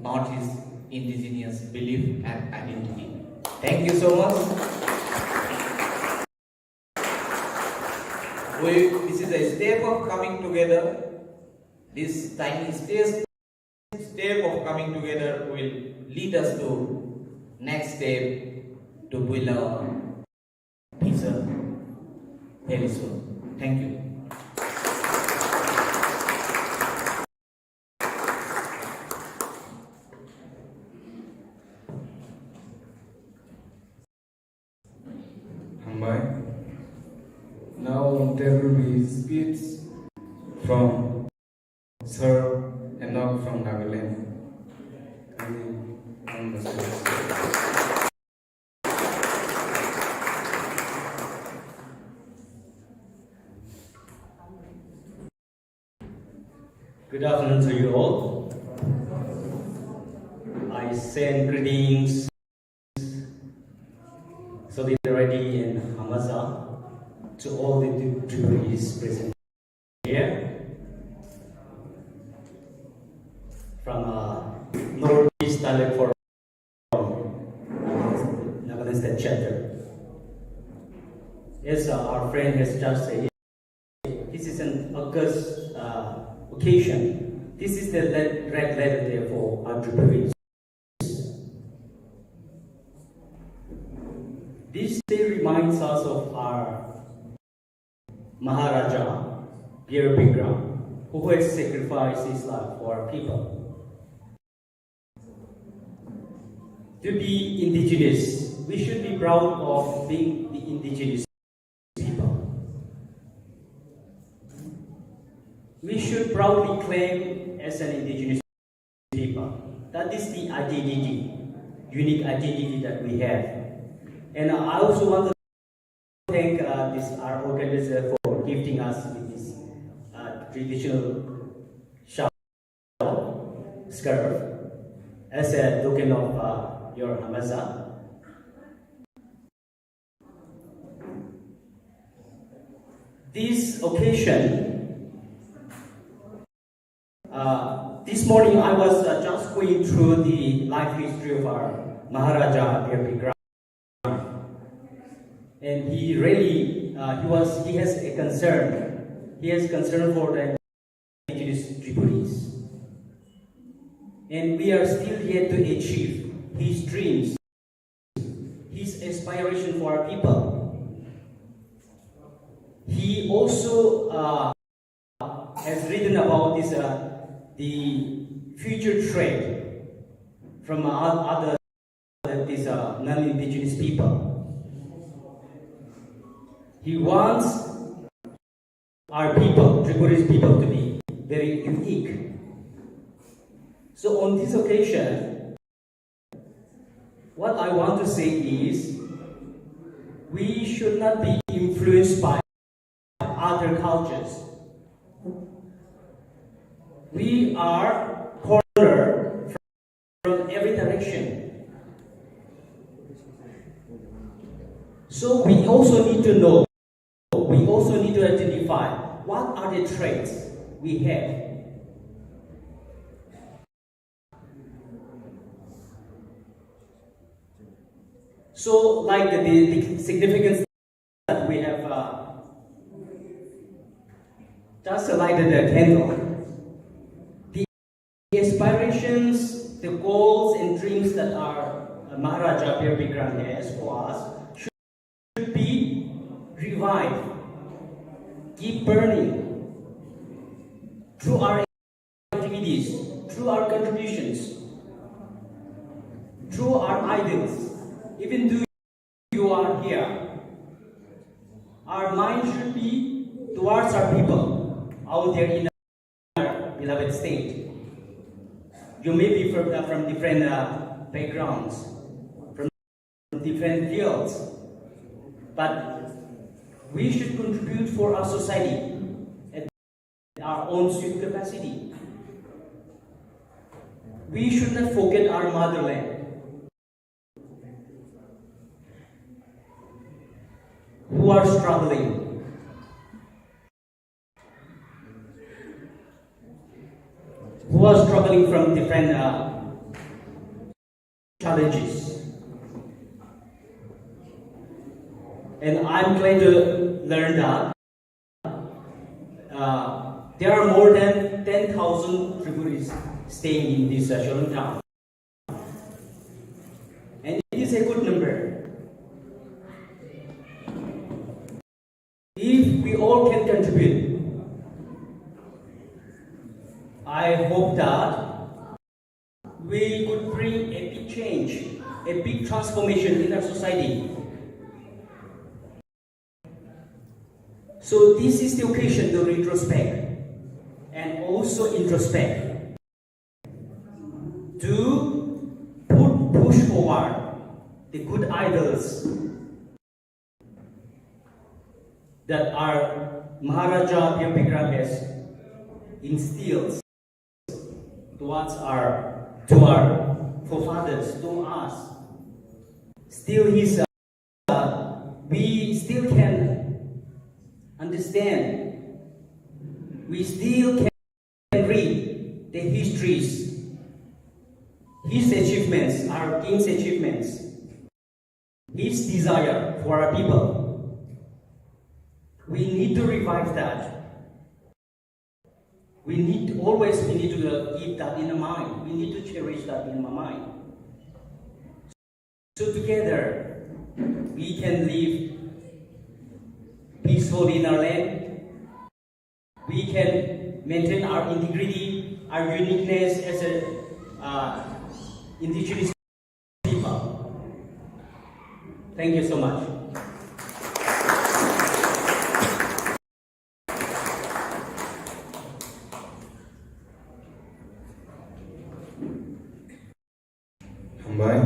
Northeast indigenous belief and identity. Thank you so much. We, this is a step of coming together. This tiny step, step of coming together will lead us to next step to build our future very soon. Thank you. Hambai. Now there will be speech from Sir Enoch from Nagaland. Kindly on the stage. Good afternoon to you all. I send greetings, solidarity, and hamaza to all the Tripuris present here from, uh, Northeast Dialect Forum, Nagaland State Chapter. As, uh, our friend has just said, this is an August, uh, occasion. This is the le-, red letter day for our Tripuris. This day reminds us of our Maharaja Bir Bikram, who has sacrificed his life for our people. To be indigenous, we should be proud of being the indigenous people. We should proudly claim as an indigenous people. That is the identity, unique identity that we have. And I also want to thank, uh, this, our organizer for gifting us with this, uh, traditional shawl, scarf, as a token of, uh, your hamaza. This occasion, uh, this morning I was, uh, just going through the life history of our Maharaja Bir Bikram, and he really Uh, he was, he has a concern. He has concern for the indigenous Tripolis. And we are still yet to achieve his dreams, his aspiration for our people. He also, uh, has written about this, uh, the future threat from o-, other, that is, uh, non-indigenous people. He wants our people, Triporis people, to be very unique. So on this occasion, what I want to say is, we should not be influenced by other cultures. We are cornered from every direction. So we also need to know, we also need to identify what are the traits we have. So, like the, the, the significance that we have, uh, just lighted the candle. The aspirations, the goals and dreams that our, uh, Maharaja Bir Bikram has for us should be revived, keep burning through our activities, through our contributions, through our idols. Even though you are here, our mind should be towards our people out there in our beloved state. You may be from, uh, from different, uh, backgrounds, from different fields, but we should contribute for our society at our own sweet capacity. We should not forget our motherland, who are struggling, who are struggling from different, uh, challenges. And I'm glad to learn that, uh, there are more than ten thousand Triporis staying in this, uh, Shillong town. And it is a good number. If we all can contribute, I hope that we could bring a big change, a big transformation in our society. So this is the occasion to retrospect and also introspect, to put, push forward the good ideals that our Maharaja Bir Bikram has instilled towards our, to our forefathers, to us. Still, he's, uh, we still can understand. We still can read the histories, his achievements, our king's achievements, his desire for our people. We need to revive that. We need to always, we need to, uh, keep that in the mind. We need to cherish that in the mind. So together, we can live peacefully in our land. We can maintain our integrity, our uniqueness as a, uh, indigenous people. Thank you so much. Hambai.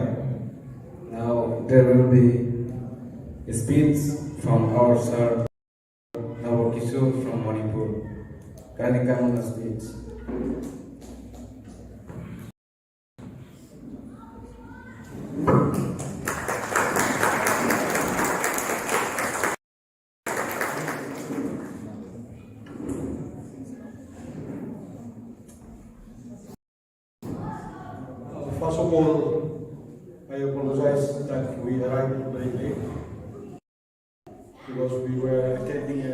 Now there will be a speech from our sir, Nabo Kishore from Manipur. Kindly come on the stage. First of all, I apologize that we arrived very late because we were Celebrating,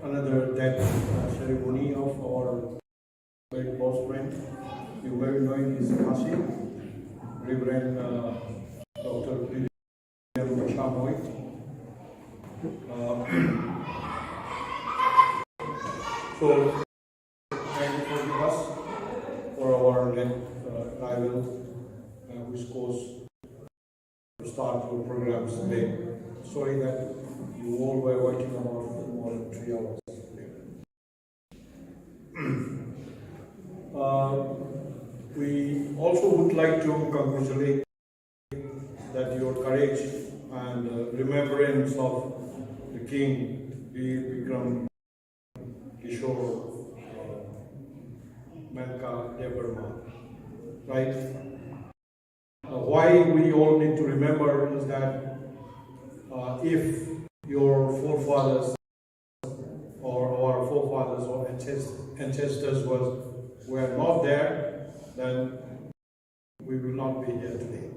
uh, another death, uh, ceremony of our very close friend. You may be knowing his passing, Reverend, uh, Doctor William Shamoi. Uh, so, kindly forgive us for our late, uh, arrival, uh, which caused to start your programs late. Sorry that you all were waiting about more than three hours late. Uh, we also would like to congratulate that your courage and, uh, remembrance of the King, Veer Bikram Kishore, uh, Manka Debbarma, right? Uh, why we all need to remember is that, uh, if your forefathers or our forefathers or ancest-, ancestors was, were not there, then we will not be here today,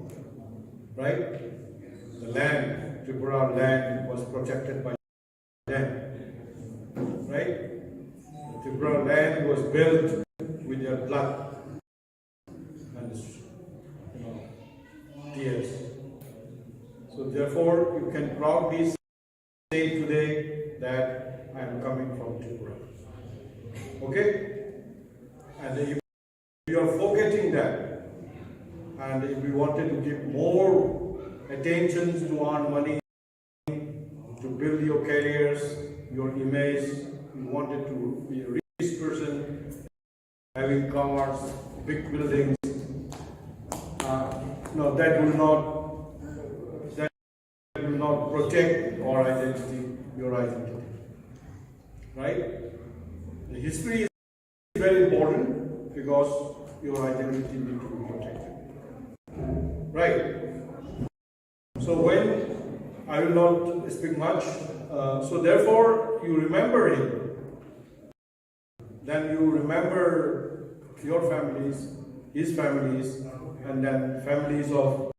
right? The land, Tripura land, was protected by them, right? Tripura land was built with their blood and, you know, tears. So therefore, you can proudly say today that I am coming from Tripura. Okay? And if you are forgetting that, and if you wanted to give more attention to earn money, to build your careers, your image, you wanted to be a rich person, having cars, big buildings, uh, no, that will not, that will not protect our identity, your identity, right? The history is very important because your identity need to be protected, right? So when I will not speak much, uh, so therefore you remember him. Then you remember your families, his families, and then families of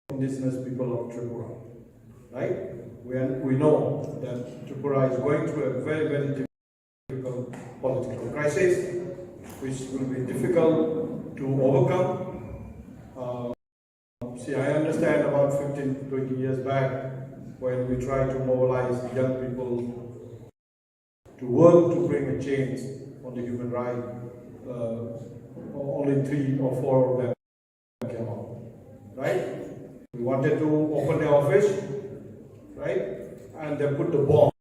indigenous people of Tripura, right? We, are, we know that Tripura is going through a very, very difficult political crisis, which will be difficult to overcome. Uh, see, I understand about fifteen, twenty years back when we tried to mobilize young people to work to bring a change on the human right, uh, only three or four of them came out, right? We wanted to open the office, right? And they put the bomb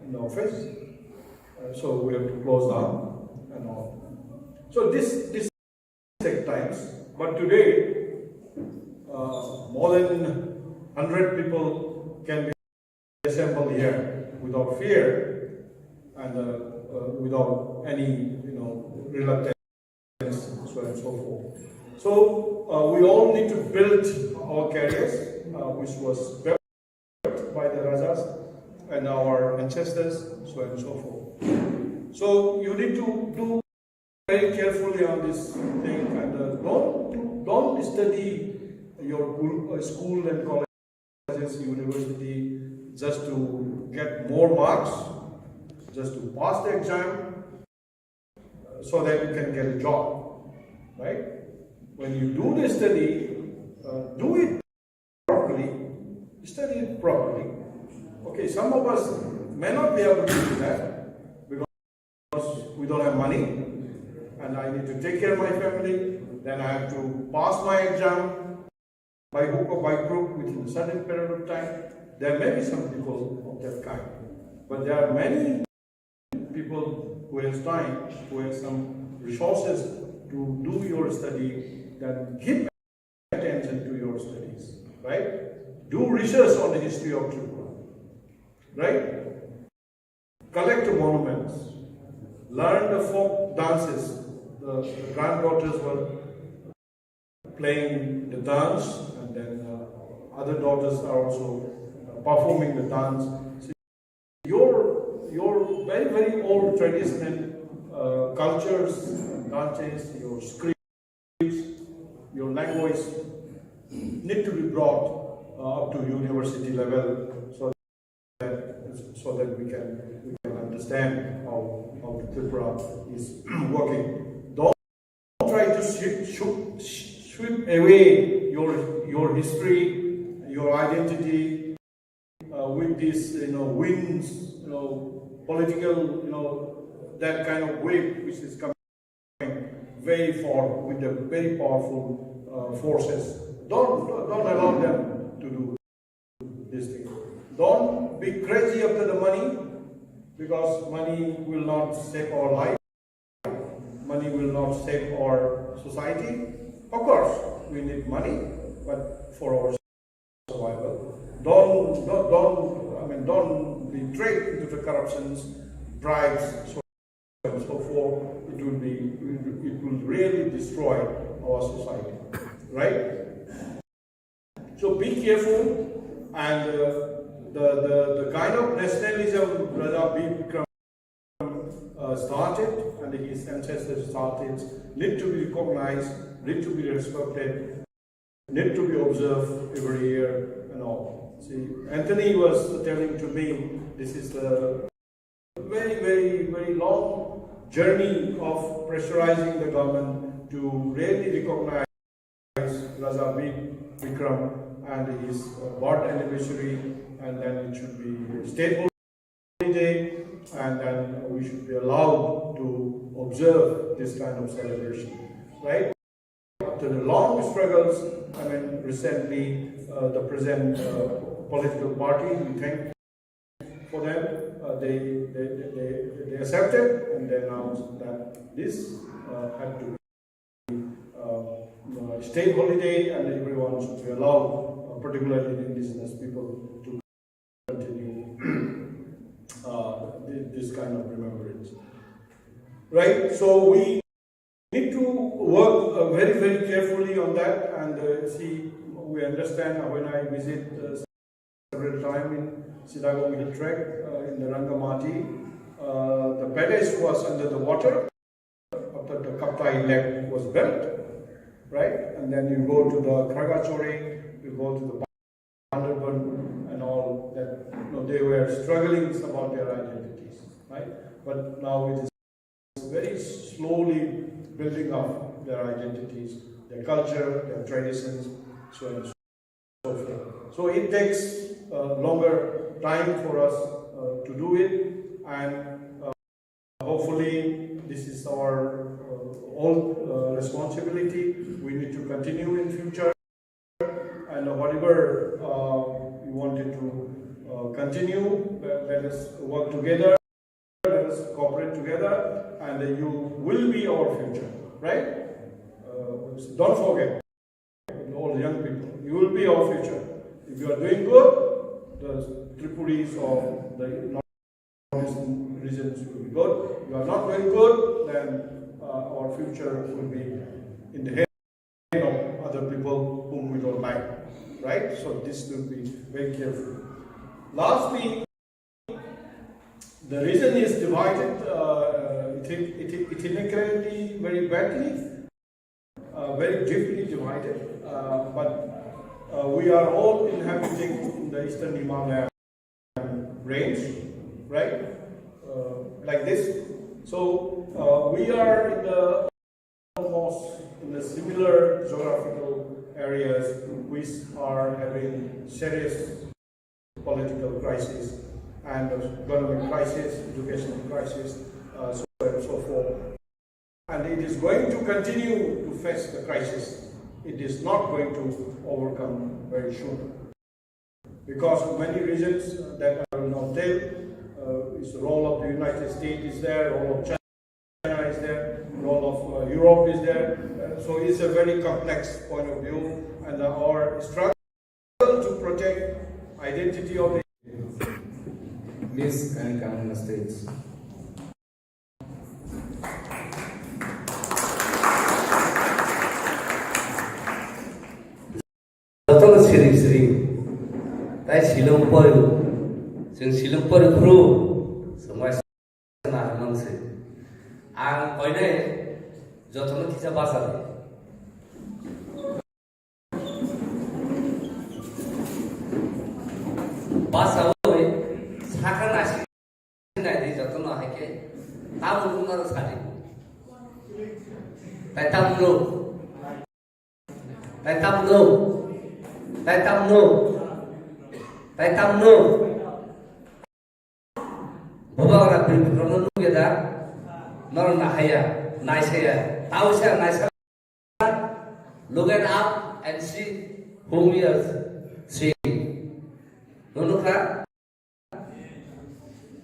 in the office. Uh, so we have to close down and all. So this, this take times, but today, uh, more than hundred people can be assembled here without fear and, uh, uh, without any, you know, reluctance, so on and so forth. So, uh, we all need to build our careers, uh, which was built by the Rajas and our ancestors, so on and so forth. So you need to do very carefully on this thing and, uh, don't, don't study your gul-, uh, school and colleges, university just to get more marks, just to pass the exam, uh, so that you can get a job, right? When you do the study, uh, do it properly, study it properly. Okay, some of us may not be able to do that because we don't have money and I need to take care of my family. Then I have to pass my exam by hook or by crook within a certain period of time. There may be some people of that kind, but there are many people who has time, who has some resources to do your study, then give attention to your studies, right? Do research on the history of Tripura, right? Collect monuments, learn the folk dances. The, the granddaughters were playing the dance, and then, uh, other daughters are also, uh, performing the dance. So your, your very, very old traditional, uh, cultures, dances, your scripts, your language need to be brought, uh, up to university level. So that, so that we can, we can understand how, how the Tripura is working. Don't try to sweep, sweep, sweep away your, your history, your identity, uh, with this, you know, winds, you know, political, you know, that kind of wave which is coming very far with the very powerful, uh, forces. Don't, don't allow them to do this thing. Don't be crazy after the money, because money will not save our life. Money will not save our society. Of course, we need money, but for our survival. Don't, don't, don't, I mean, don't be tricked into the corruptions, bribes, so on and so forth. It will be, it will really destroy our society, right? So be careful, and, uh, the, the, the kind of nationalism Raja Bir Bikram, uh, started and his ancestors started need to be recognized, need to be respected, need to be observed every year and all. See, Anthony was telling to me, this is the very, very, very long journey of pressurizing the government to really recognize Raja Bir Bikram and his, uh, birth anniversary, and then it should be state holiday, and then we should be allowed to observe this kind of celebration, right? After the long struggles, I mean, recently, uh, the present, uh, political party, we thank for them, uh, they, they, they, they accepted and they announced that this, uh, had to be, uh, uh, state holiday and everyone should be allowed, uh, particularly the indigenous people, to continue, uh, thi-, this kind of remembrance. Right? So we need to work, uh, very, very carefully on that, and, uh, see, we understand, uh, when I visit, uh, several time in Sitagong Hill Tract, uh, in the Rangamati, uh, the palace was under the water after the Kaptai Lake was built, right? And then you go to the Khargachari, you go to the Bandarban and all that, you know, they were struggling about their identities, right? But now it is very slowly building up their identities, their culture, their traditions, so on and so forth. So it takes, uh, longer time for us, uh, to do it, and, uh, hopefully this is our, uh, all, uh, responsibility. We need to continue in future. And whatever, uh, we wanted to, uh, continue, let, let us work together, let us cooperate together, and you will be our future, right? Uh, don't forget, all young people, you will be our future. If you are doing good, the Tripuris of the Northeastern regions will be good. You are not doing good, then, uh, our future will be in the hands of other people whom we don't like, right? So this will be very careful. Lastly, the region is divided, uh, ethnic-, ethnic-, ethnically very badly, uh, very deeply divided, uh, but, uh, we are all inhabiting the Eastern Himalayan range, right? Uh, like this. So, uh, we are in the almost in the similar geographical areas which are having serious political crisis and economic crisis, educational crisis, uh, so on and so forth. And it is going to continue to face the crisis. It is not going to overcome very soon. Because many reasons, uh, that I will not tell, uh, is the role of the United States is there, role of China is there, role of, uh, Europe is there. Uh, so it's a very complex point of view, and our struggle to protect identity of the Miss and Commonwealth States. Jotono siring siring. Tai silung pori. Sing silung pori khru. Semua na mang se. Ang koine jotono kisa basa. Basa oi. sadi. Tai tam no. Tai tam no. Tai tam no. Tai tam no. Bubagra Birbikromno nukya da? Norok nahaya, naisaya, tausa naisa. Look it up and see whom we are seeing. Nukha?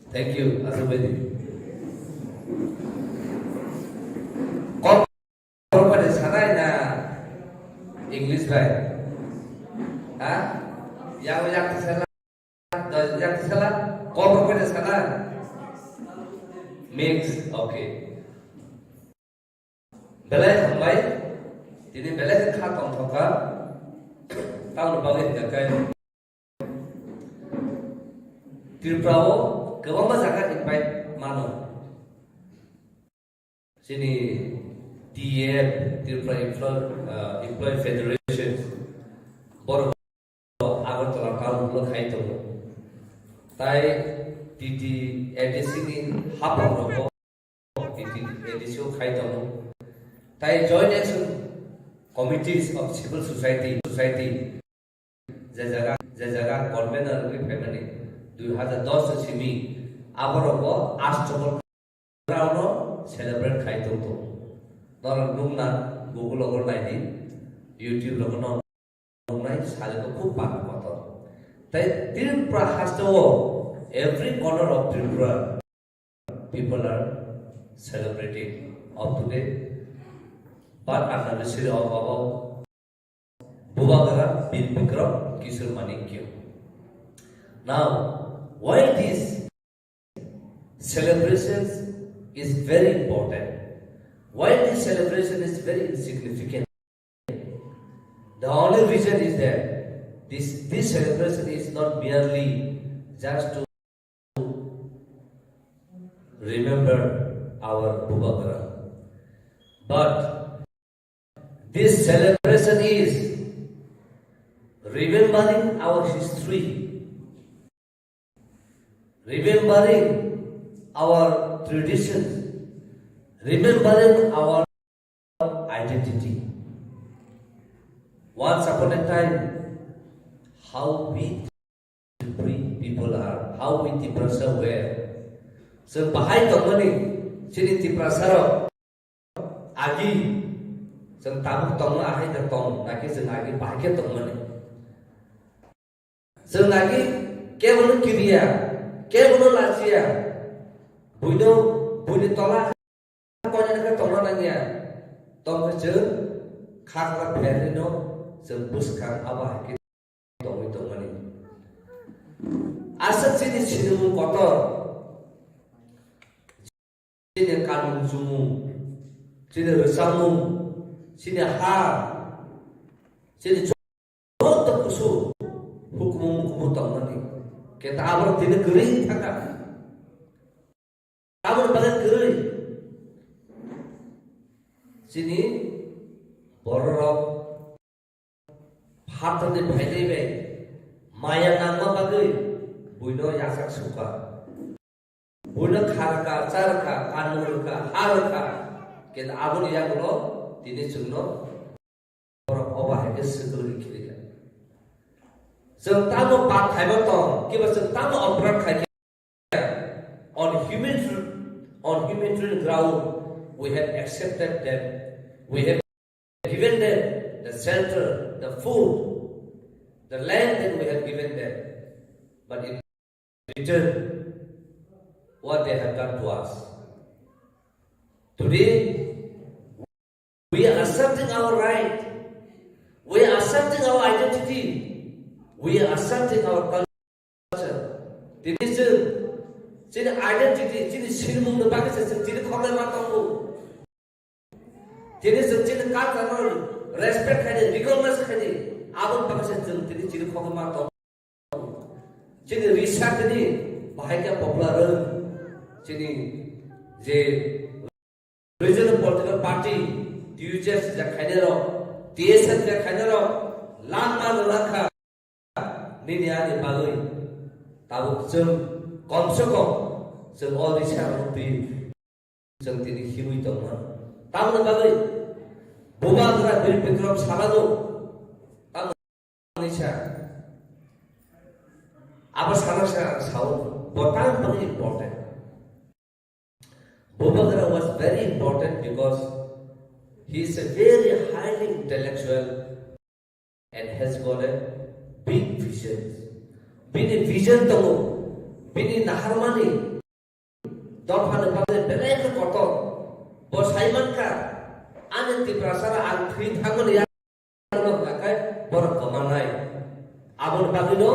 Thank you, Asubedi. Kok Kokpade sanai na English bai? Ha? Yang, yang sala, yang sala, kokpade sana? Mix, okay. Belai hambai, tini belai kha tongthoka, tamni bagwi hingkha khe Tripura o kwbangma jaga invite mano. Chini T E F, Tripura Employ-, ah, Employee Federation, borok Agartala town ulo khai tongo. Tai T T A D C ni hapang rogo T T A D C o khai tongo. Tai Joint Action Committees of Civil Society, Society, je jaga, je jaga convener wngwi phaimani dui hazar dos ni simi, aborok bo October Rauno celebrate khai tong tong. Norok nukna Google o naidi, YouTube rogo no nuknai sale ko khub bang kotor. Tai Tripura haste o every corner of Tripura people are celebrating of today. But anniversary of our Bubagra Bir Bikram Kishore Manikya. Now, why this celebration is very important? Why this celebration is very insignificant? The only reason is that this, this celebration is not merely just to remember our Bubagra, but this celebration is remembering our history, remembering our traditions, remembering our identity. Once upon a time, how we Tripuri people are, how we Tiprasa were. Chwng bahai tongmani, chini Tiprasa rok agi, chwng tabuk tongma ahai da tong, naki chwng agi bahai khe tongmani. Chwng naki kebono kiriya, kebono lachiya, buino, buini tola Koinani khe tongna nangya, tongkhe chwng khakla pherrino chwng bwskang abo hai khe tongwi tongmani. Aswk chini sinimung kotor, chini kanmung chumung, chini rwchapmung, chini ha, chini joto kusu hukumu mukumu tongmani. Khe ta abo tini kwrwi thangkha. Aboni bagwi kwrwi chini bororok phatarni phainai bai maya nangma bagwi buino yachak sukha. Buino kha rwkha, cha rwkha, kanmung rwkha, ha rwkha. Khe aboni yagulo tini chwngno borok obo hai khe swkang rwkhe rwkha. Chwng tamo pap khaima tong, kiba chwng tamo oporad khai khe, on human, on humanitarian ground, we have accepted them. We have given them the shelter, the food, the land that we have given them. But in return, what they have done to us. Today, we are asserting our right. We are asserting our identity. We are asserting our culture. Tini chwng chini identity, chini sinimung ni bagwi se chwng tini khogwi ma tongo. Tini chwng chini culture no respect khaidi, recognize khaidi, aboni bagwi se chwng tini chini khogwi ma tongo. Chini research ni bahai khe popular wng, chini je regional political party, T U J S je khainai rok, T S F je khainai rok, langma rwlangkha. Nini ani bagwi tabuk chwng komse kom chwng o research rok twi chwng tini himwi tongma. Tamoni bagwi Bubagra Bir Bikram salano, tamoni sa, abo sana sa sao, bo tamoni important. Bubagra was very important because he is a very highly intellectual and has got a big vision. Bini vision tongo, bini naharmani dophani bagwi belai khe kotor. Bo sai mankha, ani Tiprasara ang thwi thangmani ya. Hwnkhe borok kwmanai. Aboni bagwino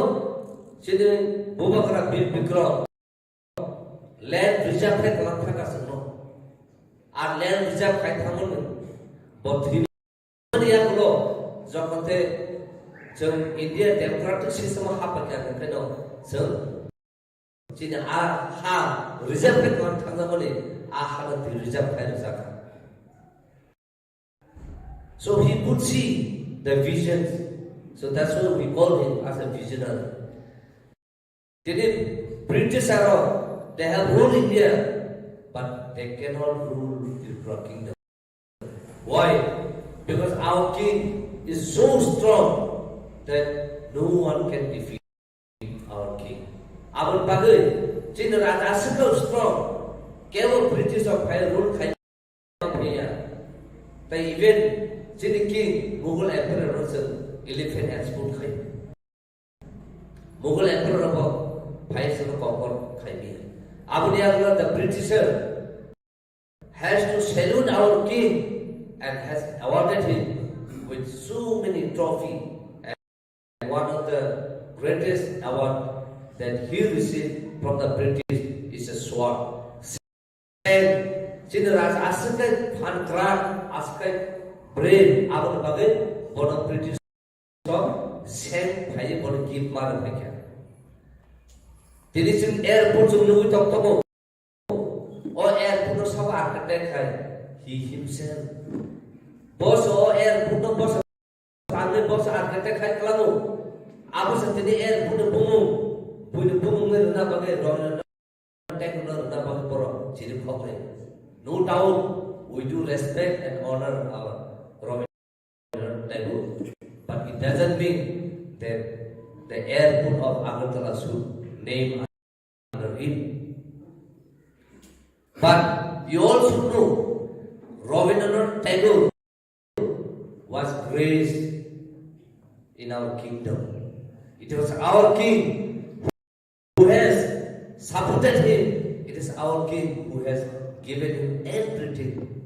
chini Bubagra Bir Bikram land reserve khai kwlak thangkha chwngno. Ar land reserve khai thangmani bo thwimani yagulo jokhon tei chwng India democratic system o hapbaikha hwnkheno chwng chini a ha reserve khai kwlak thangjakmani a hano twi reserve khai rwjakha. So he could see the visions. So that's why we call him as a visionary. Tini British aro, they have ruled India, but they cannot rule Tripura kingdom. Why? Because our king is so strong that no one can defeat our king. Aboni bagwi chini raja aswk strong, kebo British rok phai rule khai phiya. Tai even chini king Mughal emperor rok chwng elephant and spoon khai. Mughal emperor rok phai chwng kokor khai phiya. Aboni yagulo the Britisher has to salute our king and has awarded him with so many trophy. And one of the greatest award that he received from the British is a sword. And chini raja aswk khe phan kwrak, aswk khe brave, aboni bagwi bono British rok seng phaiwi bono gift ma rwphaikha. Tini chwng airport chwng nugwi tong tongo. O airport no sabo architect khai, he himself. Boso o airport no boso tangwi boso architect khai kwlango. Abo se tini airport ni bumung, buini bumung ni rwna bagwi Rabindranath Tagore no rwna bagwi borok chiri khokre. No doubt, we do respect and honor our Rabindranath Tagore, but it doesn't mean that the airport of Agartala should name under him. But you also know, Rabindranath Tagore was raised in our kingdom. It was our king who has supported him. It is our king who has given him everything.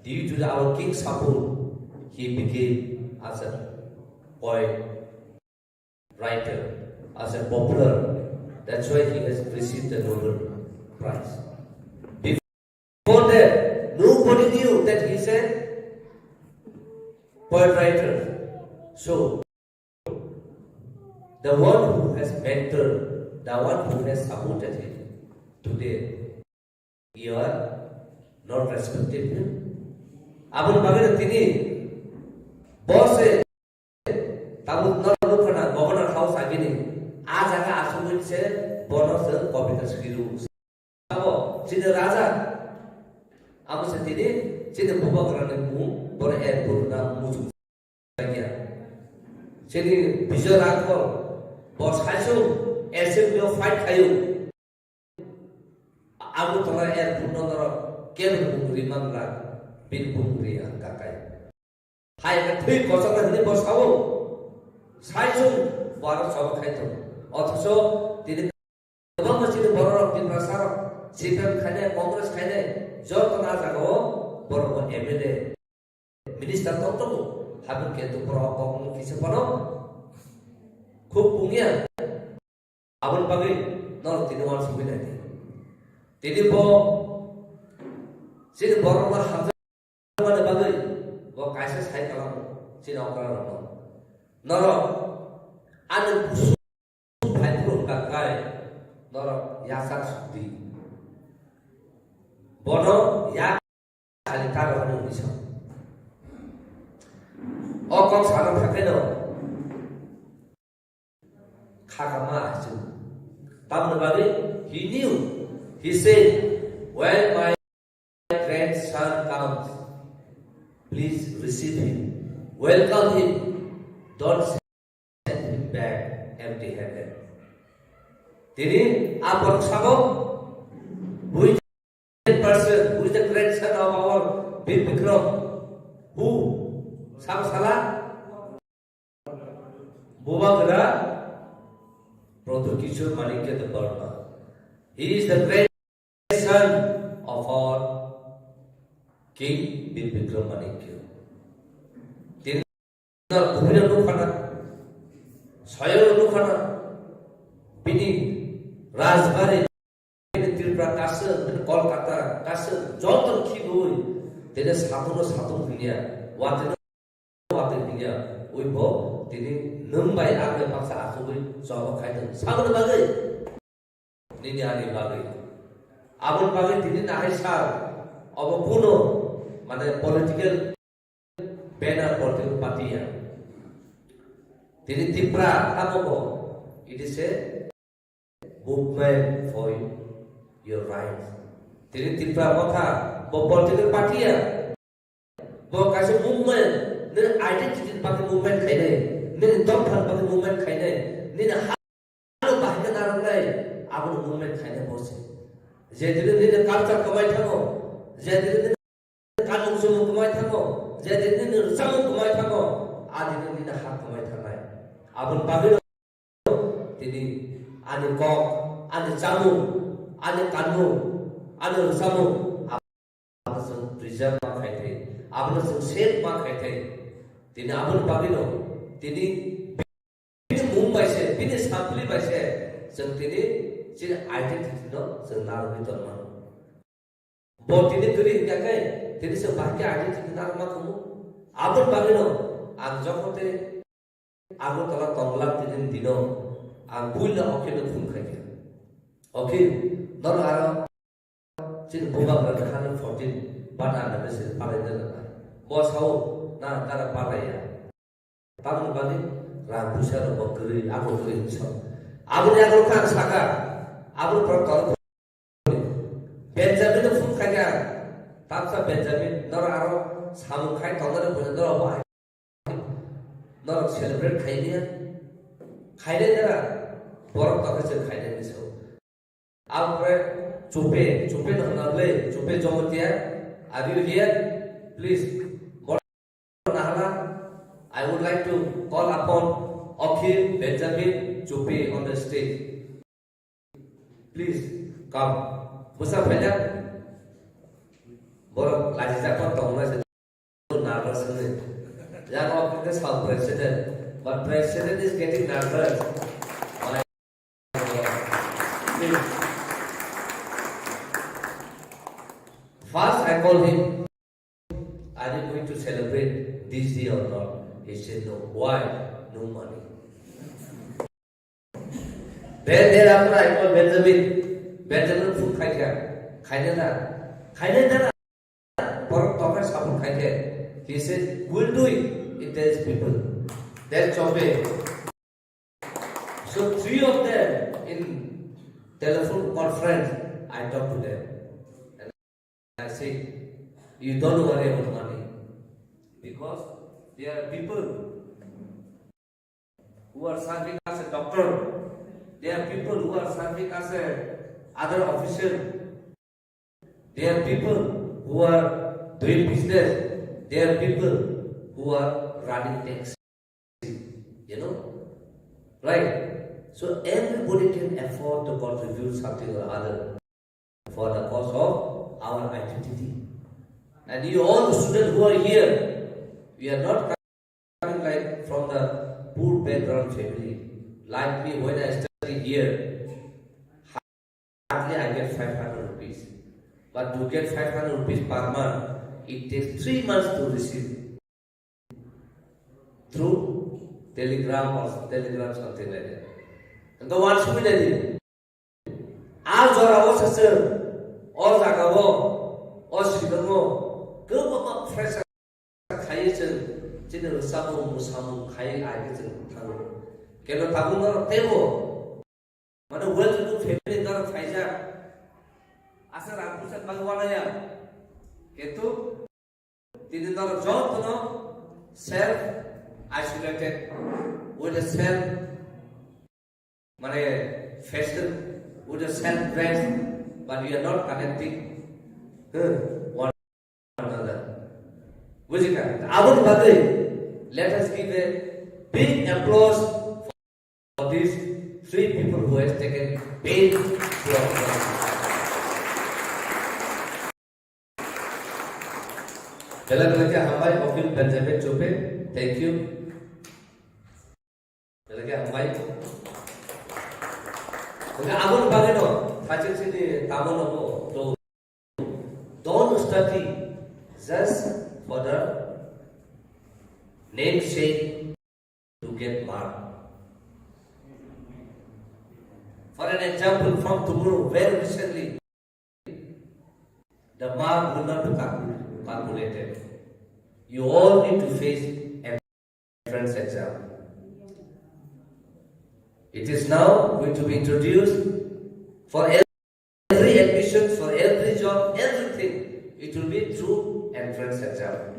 Due to the, our king's support, he became as a poet, writer, as a popular. That's why he has received the Nobel Prize. Before that, nobody knew that he is a poet writer. So, the one who has mentored, the one who has supported him, today you are not respecting him. Aboni bagwi no tini bo se tabuk no nukha na Governor House agini a jaga asugwi se bono se kobita swiru. Abo chini raja, abo se tini chini bubagrani mung bono airport na muchung. Chini Bijoy Rangkhol, bo saichung assembly o fight khaio. Abo tongnai airport no norok kebo bung ri mangra, bini bung ri ang kakai. Hai khe thwi kochokna hinwi bo sao. Saichung bo aro chobok khai tongo. Othocho tini kwbangma chini bororok, Tiprasarok, C P M khainai, Congress khainai, joto na jagao borok bo M L A, minister tong tongo. Habwi khe to borok kok wng kisa phano khuk pungya. Aboni bagwi norok tini uansugwi naidi. Tini bo chini borokno hamjakmani bagwi bo kaisa sai kalango chini okrarokno. Norok ani busu phai phuru wngkha khlai norok yachak sukdi. Bono yak Sali ta rwmani hwnwi sa. O kok sana thangkhaino khakama hachung. Tamoni bagwi he knew, he said, When my grandson comes, please receive him, welcome him, don't send him back empty handed. Tini a borok sabo, who is the person, who is the grandson of our Bir Bikram? Who? Sabo sala? Bubagra Pradyut Kishore Manikya Debbarma. He is the grandson of our King Bir Bikram Manikya. Tini buhira nukhana, soyang nukhana, bini rajbari, bini Tripura kaswk, bini Kolkata kaswk, joto khibui, tini satung no satung hinya, watwi no watwi hinya, ui bo tini nwng bai ang bai baksa achugwi choba khaitong. Saboni bagwi? Nini ani bagwi. Aboni bagwi tini nahai sal, obo kuno, mane political banner political party ya. Tini Tipra tamo bo, it is a movement for your rights. Tini Tipra motha bo political party ya. Bo kaisa movement, nini identity ni bagwi movement khainai, nini dopha ni bagwi movement khainai, nini ha-, halo bahai khe narwknai, aboni movement khainai bo se. Je dini nini culture kwmai thango, je dini nini kanmung chumung kwmai thango, je dini nini rwchapmung kwmai thango, a dini nini ha kwmai thangnai. Aboni bagwi tini ani kok, ani chamung, ani kanmung, ani rwchapmung, abono chwng preserve ma khai thai, abono chwng save ma khai thai. Tini aboni bagwino tini bini mung bai se, bini sampli bai se chwng tini chini identity no chwng narwgwi tongmano. Bo tini kwrwi hinkha khe, tini se bahai khe identity narwkma tongo. Aboni bagwino ang jokhon tei Agartala tongla tini dino ang puila Akhil no phone khaikha. Akhil, norok aro chini bubagra hundred fourteen bata na message palai na na. Bo sao na tara palai ya. Tamoni bagwi rang puisa rok bo kwrwi, abo kwrwi hinwi sao. Aboni yago khe ang saka, aboni borok tong Benjamin no phone khaikha, tamsa Benjamin, norok aro samung khai tongnani buino norok bo hai, norok celebrate khailiya, khailai dara, borok tokhe chwng khainani sao. Alfred Chupe, Chupe no hwnna le, Chupe Jomotia, are you here? Please, Nahala, I would like to call upon Akhil Benjamin Chupi on the stage. Please come. Bwsa phaila? Borok laijak tongo na se nervous hwnwi. Yang Akhil khe sal president, but president is getting nervous. First, I call him, "Are you going to celebrate this day or not?" He said, "No." "Why?" "No money." Then, thereafter, I call Benjamin. Benjamin, food khai kha? Khainai na? Khainai na? Borok tokha support khai khe, he said, "We'll do it." He tells people. Then Chope. So three of them in telephone conference, I talk to them. And I say, "You don't worry about money. Because there are people who are serving as a doctor. There are people who are serving as a other official. There are people who are doing business. There are people who are running taxi. You know? Right? So everybody can afford to contribute something or other for the cause of our identity. And you all students who are here, we are not coming like from the poor background family. Like me, when I study here, hardly I get five hundred rupees. But to get five hundred rupees per month, it takes three months to receive through telegram or telegram, something like that. And the one should be ready. A jora o se chwng, o jaga o, o Shillong o, kwbangma pressure khaiwi chwng chini rwchapmung, mwsamung khaiwi ai khe chwng thango. Keno tabuk norok teibo, mane, well-to-do family norok phaijak, a Rang puisa bagwi wanaya. Kintu tini norok jotono self isolated, with a self, mane, fashion, with a self dress, but we are not connecting, huh, one another. Bujikha? Aboni bagwi, let us give a big applause for these three people who has taken pain to our country. Belai belai khe hambai, Okil Benjamin Chope, thank you. Belai khe hambai. Hwnkhe aboni bagwino thaching sini tamo nobo do. Don't study just for the namesake to get mark. For an example, from tomorrow, very recently, the mark will not be calcul-, calculated. You all need to face entrance exam. It is now going to be introduced for every admission, for every job, everything. It will be through entrance exam.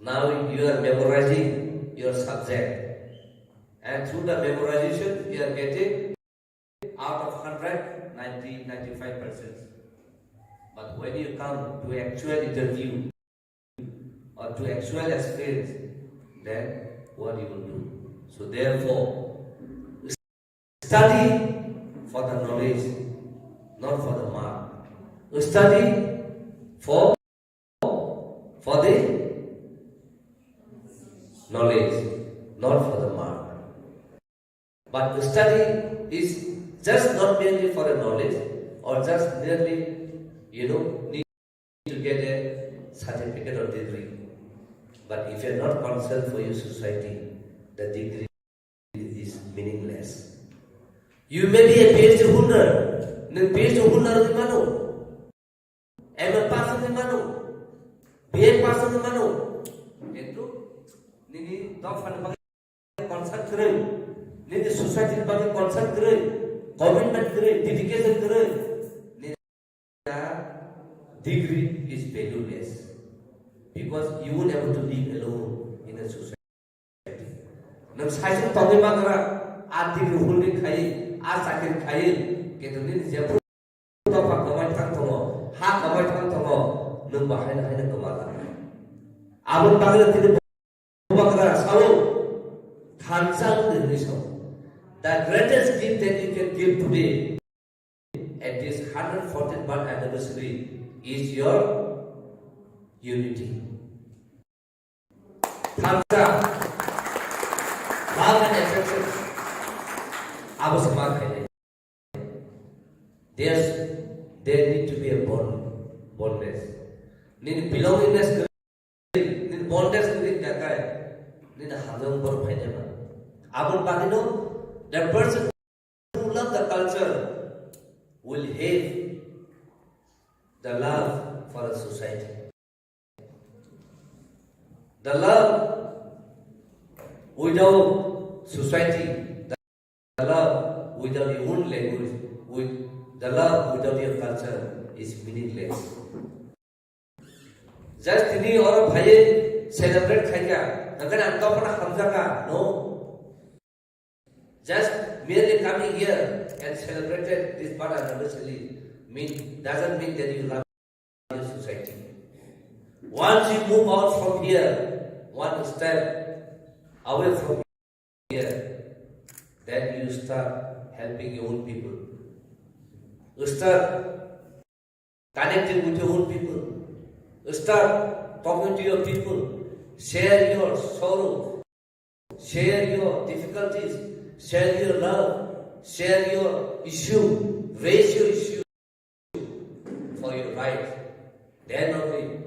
Now you are memorizing your subject, and through the memorization, you are getting out of hundred, ninety, ninety-five percent. But when you come to actual interview or to actual experience, then what you will do? So therefore, study for the knowledge, not for the mark. Study for, for the knowledge, not for the mark. But study is just not merely for a knowledge or just merely, you know, need to get a certificate or degree. But if you are not concerned for your society, the degree is meaningless. You may be a P H D holder, nwng P H D holder wngwi mano, M A pass wngwi mano, B A pass wngwi mano, kintu nini dophani bagwi concern kwrwi, nini society ni bagwi concern kwrwi, commitment kwrwi, dedication kwrwi, nini degree is valueless because you won't able to live alone in a society. Nwng saisung tongwi mankha, a degree holding khai, a chakri khai, kintu nini jephru dopha kwmai thang tongo, ha kwmai thang tongo, nwng bo haino haino kwma langnai. Aboni bagwi tini Bubagra sao, thansa wngdi hinwi sao. The greatest gift that you can give today at this hundred fourteenth birth anniversary is your unity. Thansa, love and affection. Abo se ma khainai. There's, there need to be a bond, bondness. Nini belongingness kwrwi, nini bondness kwrwi wngkha khe, nini hamjak borok phainai ba. Aboni bagwino, the person who love the culture will have the love for the society. The love without society, the love without your own language, with the love without your culture is meaningless. Just tini oro phaiwi celebrate khaikha, hwnkhe ang dophano hamjakha, no. Just merely coming here and celebrated this birth anniversary mean, doesn't mean that you love your society. Once you move out from here, one step away from here, then you start helping your own people. You start connecting with your own people. Start talking to your people. Share your sorrow. Share your difficulties. Share your love. Share your issue. Raise your issue for your right. Then only,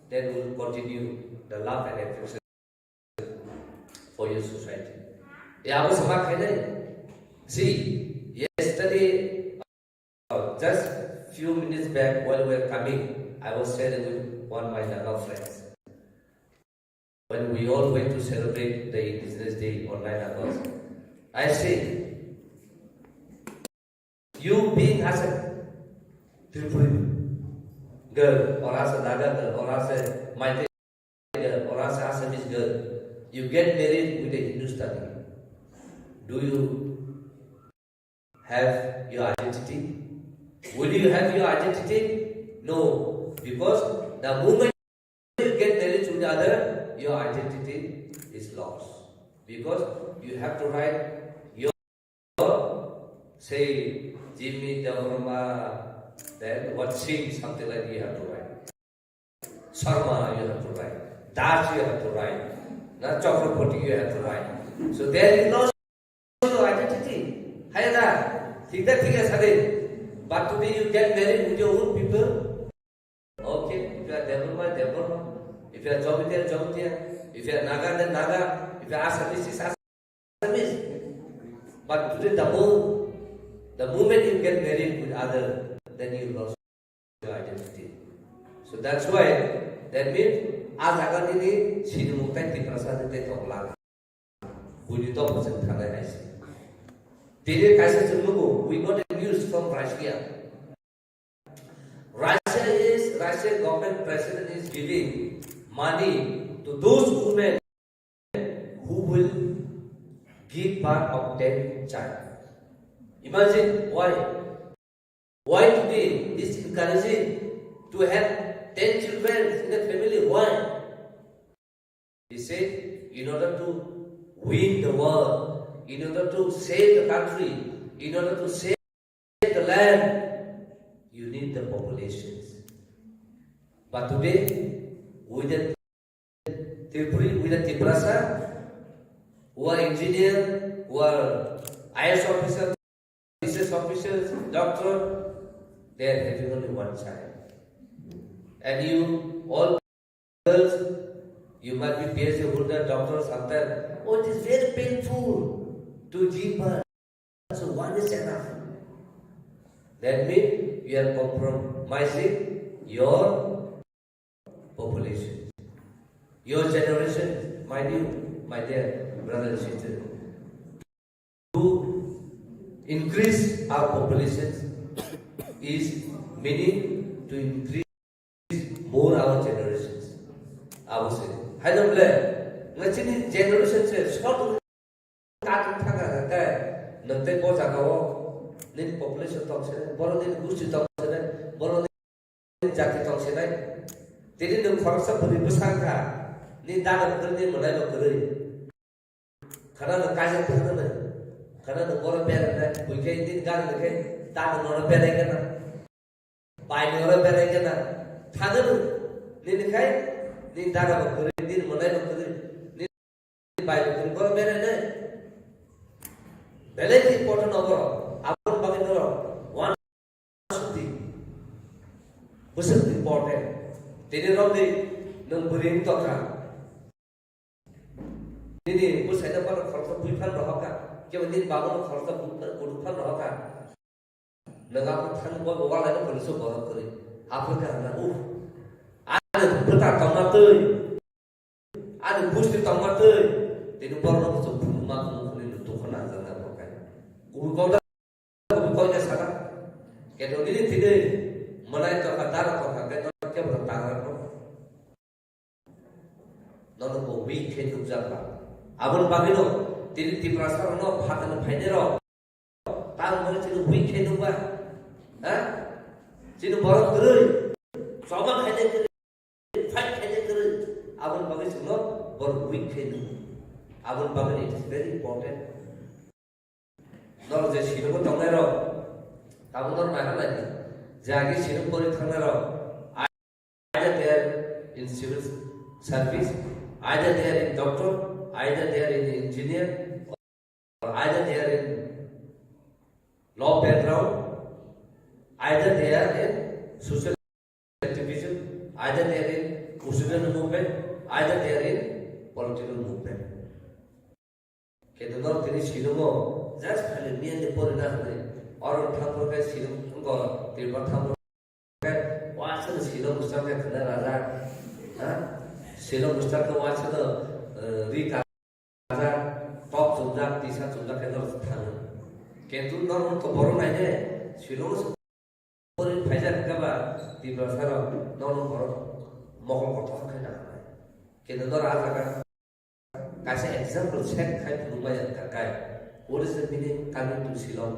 then we will continue the love and affection for your society. Ya, abo sama khainai. See, yesterday, uh, just few minutes back while we were coming, I was sharing with one of my Naga friends. When we all went to celebrate the Indigenous Day on nine August, I said, you being as a Tripuri girl, or as a Naga girl, or as a Meitei girl, or as a Assamese girl, you get married with a Hindustani. Do you have your identity? Will you have your identity? No, because the moment you get married to the other, your identity is lost. Because you have to write your, say, Jimmy Debbarma, then what Singh, something like you have to write. Sharma, you have to write. Das, you have to write. Na Chakraborty, you have to write. So there you lost your identity. Hai na? Thik da, thik ase de. But today you get married with your own people. Okay, if you are Debbarma, Debbarma. If you are Jamatia, Jamatia. If you are Naga, then Naga. If you are Assamese, is Assamese. But today the mo-, the moment you get married with other, then you lost your identity. So that's why, that means, a jaga nini sinimung tai Tiprasa ni tai tongla. Buini to bwswk thanai hai se. Tini kaisa chwng nugo, we got a news from Russia. Russia is, Russian government president is giving money to those women who will give birth of ten child. Imagine why. Why today is encouraging to have ten children in a family? Why? He said, in order to win the world, in order to save the country, in order to save the land, you need the populations. But today, with the Tripuri, with the Tiprasa, who are engineer, who are I A S officer, research officers, doctor, they are having only one child. And you all girls, you might be P H D holder, doctor, sometimes. Oh, it is very painful to give birth. So one is enough. That means you are compromising your population, your generation, my dear, my dear brother and sister. To increase our population is meaning to increase more our generations. Abo se. Hai no ble, nga chini generation se short ka tong thanga ka, nang tei bo jaga o nini population tong se, boro nini gusti tong se, boro nini jati tong se nai. Tini nung khoroksa bwrwi bwsang kha, nini dada bwrwi nini mwnai bo kwrwi. Khana no kaisa thangna no. Khana no boro berai na, buikhai din gan no khe, ta no nono berai kana. Bai no oro berai kana. Thangna no. Nini khai, nini dada bo kwrwi, nini mwnai bo kwrwi. Nini bai bo kwrwi, boro berai na. Belai important no boro. Aboni bagwi no. One Suti. Bwswk important. Tini romdi nwng bwrwi wng tongkha. Nini bwsaino bono khoroksa bui phan rohorkha. Kebo nini babono khoroksa bui phan, kudu phan rohorkha. Nwng abo thang bo bo walai no khoroksa borok kwrwi. Aphuru kha na, uff. Ani bwta tongma twi. Ani busti tongma twi, tini borokno kuchuk phunukma phunuk hwnwi nwng dukha nangjak nai borok hai. Kubui kok da, kubui kok da saka. Keto nini tini mwnai tongkha, dara tongkha, keto kebo tangra no. Nono bo weak khe nukjak ba. Aboni bagwino tini Tiprasa rokno phatani phainai rok. Tamo hwnwi chini weak khe nukba? Ha? Chini borok kwrwi. Choba khainai kwrwi. Fight khainai kwrwi. Aboni bagwi chwngno borok weak khe nuk. Aboni bagwi it is very important. Norok je sinongo tongnai rok, tabuk norok naina nai di. Je age sinong pori thangnai rok, either they are in civil service, either they are in doctor, either they are in engineer, or either they are in law background, either they are in social activism, either they are in student movement, either they are in political movement. Keto norok tini sinongo, just khali miya ni pori na hwnwi, oro thangphuru khe sinong wngkha, Tripura thangphuru khe, waisa no sinong bwsang khe khna raja, ha? Sinong bwsang khe waisa no, eh, ri kajak, tok chumjak, tisa chumjak khe norok thango. Keto norok to borok naine, sinongo se pori phaijak, ba Tiprasa rok nono borok mokol kotor khe na hamai. Kendo noro ah jaga kaisa example set khai phunukmaya wngkha kai. What is the meaning coming to Shillong?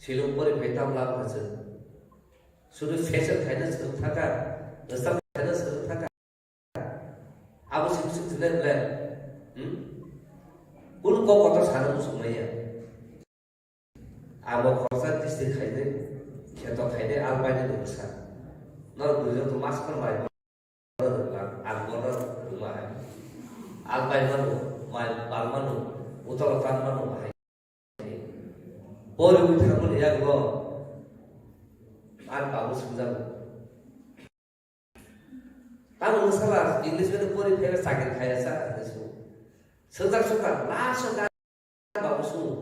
Shillong pori phai tam lab kha chwng. Sudu fashion khaina swrwng thaka, rwchap khaina swrwng thaka. Abo simi swk sinai belai. Hmm? Kunu kok kotor sana muchung maya. Abo khoroksa district khainai, kheto khainai, alpainai ni bwsa. Norok bwrwi rok to master bai. Ang bono rwma hai. Alpai mano, mai bal mano, utalo tan mano hai. Pori wi thangmani yago ang babu swngjago. Tamo nwsala English medium pori phaiba chakri khaiya sa hinwi swngo. Swngjak sukha, last o babu swngo,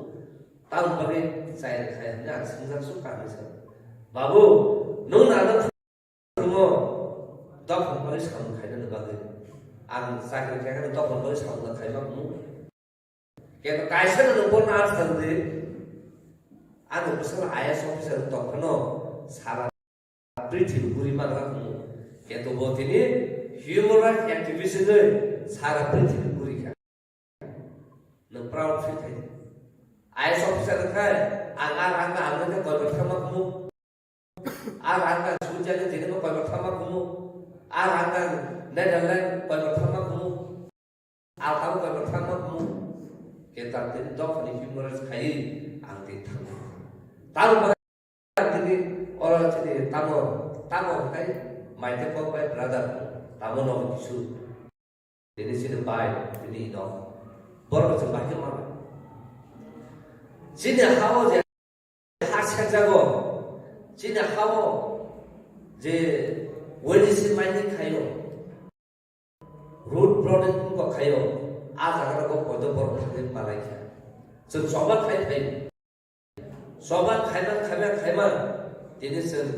"Tamoni bagwi chai rwkha?" hwnwi ang swngjak sukha hinwi sa, "Babu, nwng ano thwngmo dophani bagwi samung khainani bagwi? Ang chakri khaikhe dophani bagwi samung khaima kumu?" Khe kaisa no nwng bono answer rwdi, "Ani bwsala I A S officer tongphano sara prithibi guri manna kumu." Khe to bo tini human rights activist hinwi sara prithibi guri kha. Nwng proud feel khai di. I A S officer khai, ang a rang ang khe koi bwthang ma kumu. A rang ang Switzerland jeni ma koi bwthang ma kumu. A rang ang Netherlands koi bwthang ma kumu. A tamo koi bwthang ma kumu. Khe ta tini dophani human rights khai ang tini thango. Tamo Tini oro chini tamo, tamo hwnkhe maitwi kok bai brother, tamo no kisu. Tini chini bai, tini ino. Borok chwng bai khe mano. Chini ha-o je ha serjago, chini ha-o je waste mining khaio, road blockade wngkha khaio, a jaga rogo poito borok thangwi malai kha. Chwng choba khai phai, choba khaima, khaima, khaima, tini chwng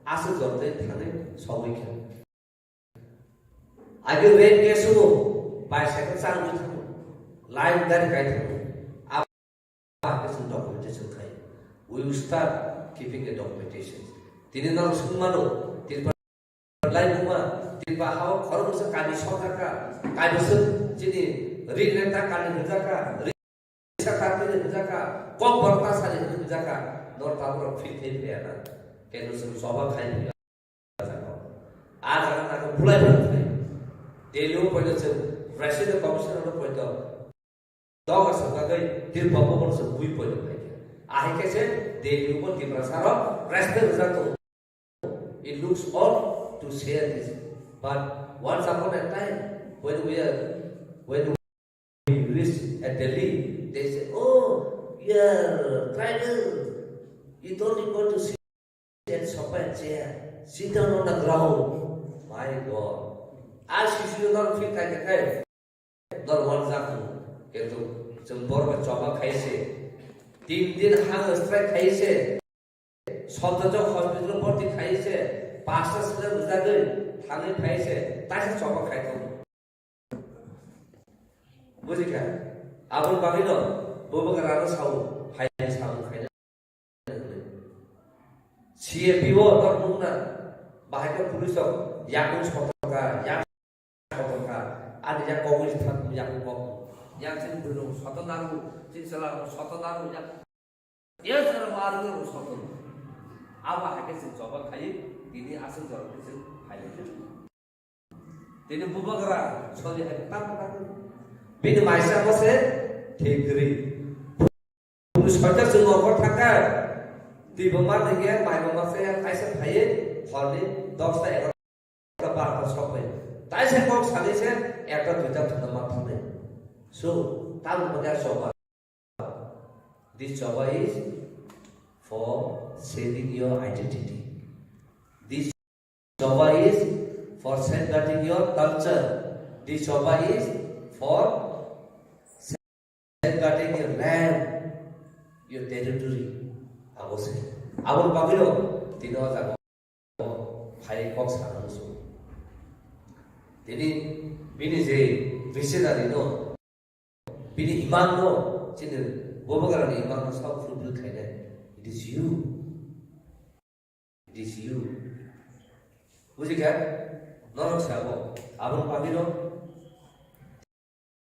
aswk jortwi thangwi sogwi kha. Agi rape case o bicycle changwi thango, line gari kai thango. Abo hwnkhe chwng documentation khai. We will start keeping a documentation. Tini norok swngmano, Tripura laibuma, Tripura hao khoroksa kami sokjak kha, kaibwswk chini ring neta kami hwnjak kha, ring sakha tini hwnjak kha, kok borok ta sani hwnwi hwnjak kha, norok tabuk rok feel khai phaiya na, kenu chwng choba khai phaiya. A jaga nago bulai phano phai. Delhi o poito chwng President Commissioner no poito. Doga swkagwi Tripura bo bono chwng bui poito phai khe. Ahai khe se Delhi o bo Tiprasa rok respect rwjak tongo. It looks odd to share this. But once upon a time, when we are, when we reach at Delhi, they say, "Oh, you are tribal. You don't require to sit and sofa and chair. Sit down on the ground." My God. As if you don't feel like a tribe. Nor one zakung. Kintu chwng borok choba khai se. Tin din hang strike khai se. Sopta jok hospital bhorti khai se, pasta sila bujagwi thangwi phai se, taisa choba khai tongo. Bujikha? Aboni bagwino bubagra rano sao, hai sao khaina. C A P O tor nukna, bahai khe police rok yakung sotoka, yak sotoka, ani yak kogwi thang yakung kok. Yang chini bwrwi rok soto naru, chini chwla rok soto naru, yak. Yang chwla rok army rok soto. Abo hai khe chwng choba khai, tini aswk jorok khe chwng phai lai. Tini bubagra soli hai tam tam. Bini maisa bo se thik gri. Bini soita chwng okor thangkha. Twi bo ma thangya, mai bo ma se ya, kaisa phaiye, horni dosta egarota barota sok phai. Taisa kok sali se ekta duita thuna ma thangnai. So, tam bo ya choba. This choba is for saving your identity. This choba is for safeguarding your culture. This choba is for safeguarding your land, your territory. Abo se. Aboni bagwino tini o jaga phai kok sana muchungo. Tini bini je visionary no, bini imang no, chini bubagrani imang no sabo fulfill khainai. It is you. T C U. Buji kha? Norok sabo. Aboni bagwi no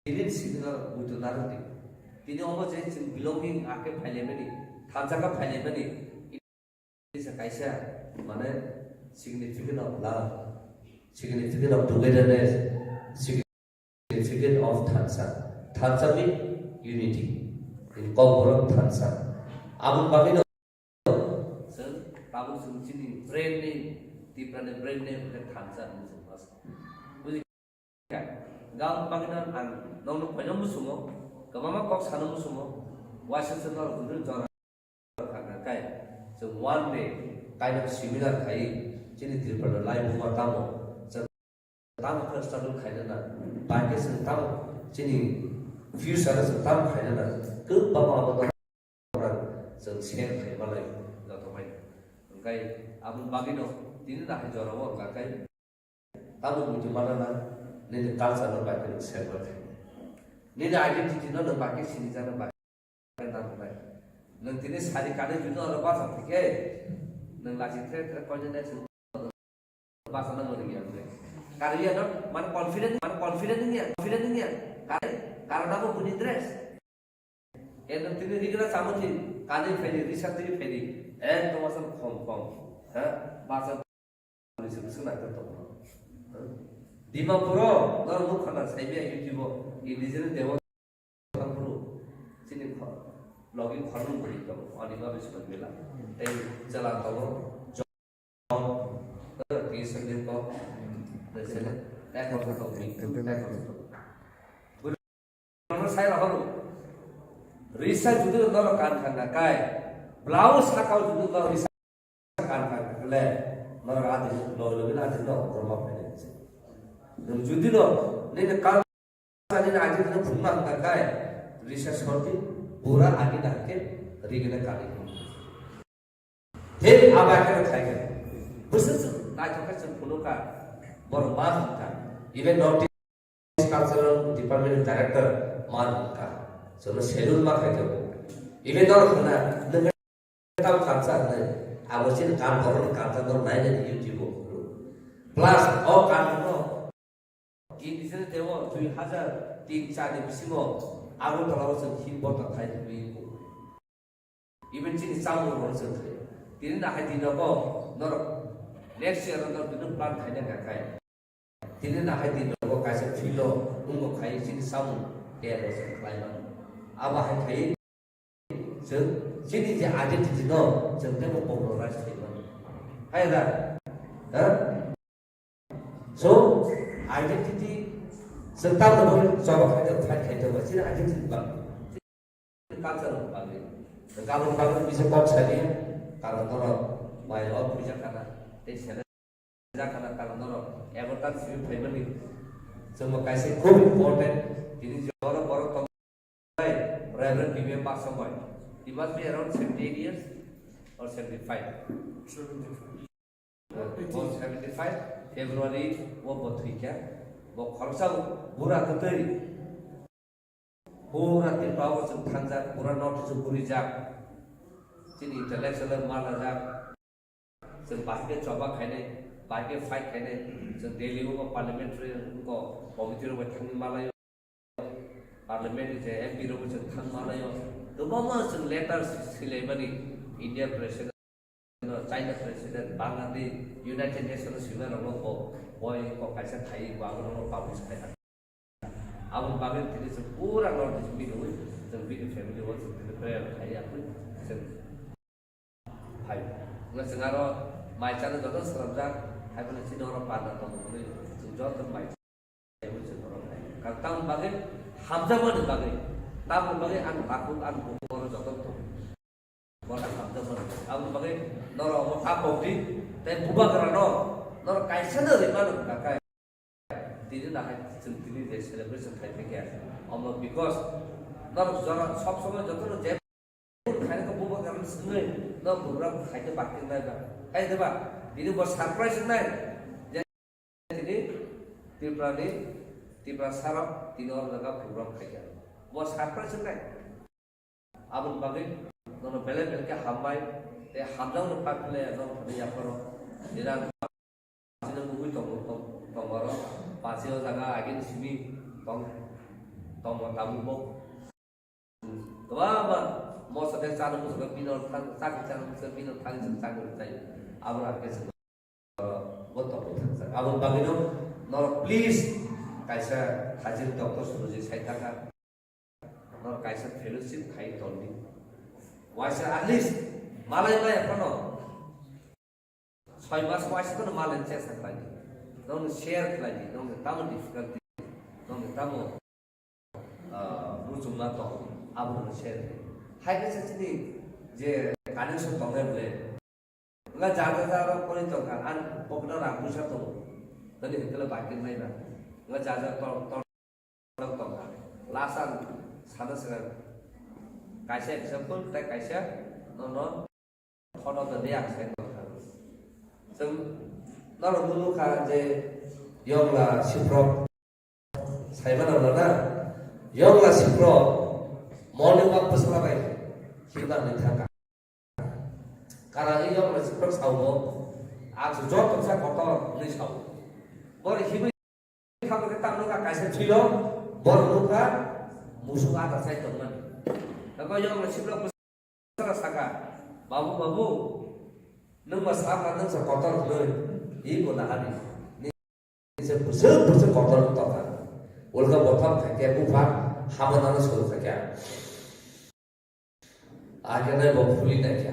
tini signal buitu narwk di. Tini omo je chwng belonging ake phailaimani, thansa kha phailaimani. Ini se kaisa, mane, significant of love, significant of togetherness, significant of thansa. Thansa mean unity. In Kokborok thansa. Aboni bagwi no chwng tabuk chwng chini brand name, Tiprani brand name hwnkhe thansa hinwi chwng ma sa. Buji kha? Gam bagwino ang nokno koino muchungo, kwbangma kok sano muchungo, waisa se norok hwnwi jora kha kha kai. Chwng one day kainwi seminar khai chini Tripura lai buma tamo. Chwng tamo khe struggle khainana, bai khe chwng tamo chini future o chwng tamo khainana, kwbangma abo tong. Chwng share khai malai joto bai. Hwnkhe aboni bagwino tini nahai jorao wngkha khe tamo buji manana nini culture no bai khe share bai khe. Nini identity no nwng bai khe sinijana bai. Nwng tini sari kanwi juni oro bachak thike, nwng lachi thre thre koinene chwng bachana mani ya hwnwi. Karwi ano, mane confident, mane confident wngya, confident wngya. Kar-, karon abo buni dress. E nwng tini rigna chamani, kanwi phaidi, risa twi phaidi. Ekdom asal khom khom. Ha? Bachak Bwswk swngna khe tongo. Dimapuro norok nukha na, saimanya YouTube-o indigenous development phuru chini kho-, logi khoroknwi bwrwi tongo, ani bagwi swkang bela. Tei chwla tongo, John, tei Sandip kok, tei sele, tei kothok tongo, tei kothok tongo. Ano sai rohoro. Risa judui norok kan thangna kai. Blouse sakao judui norok risa kan thangna kle. Norok adi no, no, no, adi no, roma pene. Nwng judui no, nini kan, nini adi no phungma hangka kai. Risa sorti, pura adi na ke, rigene kani. Hei, abo khe khai khe. Bwswk chwng naithok khe chwng phunukha, borok ma hwnkha. Even North East Cultural Department Director ma hwnkha. Chwngno salute ma khai khe. Even norok hwnkha, nwng tamo kansa hwnwi. Abo chini kan borokni kansa norok nai nai YouTube-o. Plus, o kanno Indigenous Day o dui hazar tin char ni bisingo Agartala o chwng hin bota khai twi. Even chini chamung rok chwng khai. Tini nahai din rogo norok next year o norok bini plan khaina kha khai. Tini nahai din rogo kaisa field o wngkha khai chini chamung day o chwng khlai mano. Abo hai khai Chwng chini je identity no chwng teibo popularize khlai mano. Hai da? Ha? So, identity chwng tamni bagwi choba khai tongo, fight khai tongo, chini identity bang. Chini culture bagwi. Chwng kabun bagwi bisa kok sadi, karon norok bai o puja kana, tei sele Jakana karon norok ebo tan simi phaimani. Chwngbo kaisa khub important. Tini jora borok tong Reverend B B M Pastor boy. He must be around seventy-eight years or seventy-five. Seventy-five. Bo seventy-five February o bo thwikha. Bo khoroksa bura kwtwi. Pura Tripura o chwng thangjak, pura North East o gurijak. Chini intellectual malajak. Chwng bahai khe choba khainai, bahai khe fight khainai. Chwng Delhi o parliamentary wngkha, committee rok bai thangwi malaio. Parliament ni je M P rok bai chwng thang malaio. Kwbangma chwng letters swilaimani India president. China president, Bangladesh, United Nations swima rokno bo, boi kok kaisa khai, bo abo rokno publish khai. Aboni bagwi tini chwng pura North East mini wi, chwng bini family o chwng tini prayer khai ya kwi chwng phai. Wngkha chwng aro mai chana joto swlamjak, hai phano chini oro panda tongo hwnwi chwng joto mai Karon tamoni bagwi, hamjakmani bagwi, tamoni bagwi ang takhuk, ang bukhuk oro joto tongo. Bono hamjakmani bagwi, aboni bagwi norok omo ta kokdi, tei bubagrano norok kaisano rimano hwnkha khe. Tini nahai chwng tini je celebration khai phai khe, omo because norok jora sob somoi jotono je Khaina khe bubagrano swngwi no program khaina bakti nai ba. Khaina ba, tini bo surprise wngnai. Je tini Tripura ni, Tripura sarok tini oro jaga program khaikha. Bo surprise wngnai. Aboni bagwi nono belai belai khe hambai. Tei hamjakno paphilai ya, nok thani yapharo. Nirang pachino mugwi tongo, tong-, tongmaro. Pachi o jaga agini simi tong-, tongma tabukbo. Kwbangma moso tei chana muchungo bino thang, chakni chana muchungo bino thang chwng chakni chai. Abo rang khe chwng bo tongwi thang chak. Abo bagwino norok please kaisa hajir doctor suruji sai thangkha. Norok kaisa fellowship khai tongdi. Waisa at least malai maya phano soi mas waisa phano malai chesta khlaidi. Nong share khlaidi, nong tamo difficulty, nong tamo, ah, muchungma tong, abo no share khlai. Hai khe se chini je connection tongnai bole. Nga jaga jaga kori tongkha, ang pocket o rang puisa tongo. Tani hwnkhe bakir nai ba. Nga jaga tor, tor tongkha. Last ang sana swnam. Kaisa example, tei kaisa nono photo tongwi ang sai tongkha. Chwng norok nukha je yongla siprok. Saimano na, yongla siprok morning walk bwsala bai himna ni thangkha. Karani yongla siprok sauno, ang joto sa kotor ni sau. Bor himwi thangkha tamno ka kaisa thilo, bor nukha musuk ada sai tongmani. Tako yongla siprok saka, "Babu, babu, nwng ba sakha, nwng sa kotor hwnwi, iko nahani." Ni se bwswk bwswk kotor wng tongkha. Ulka botham khaikhe bupha hamanano suru khaikhe. Akhe nai bo phuli naikhe.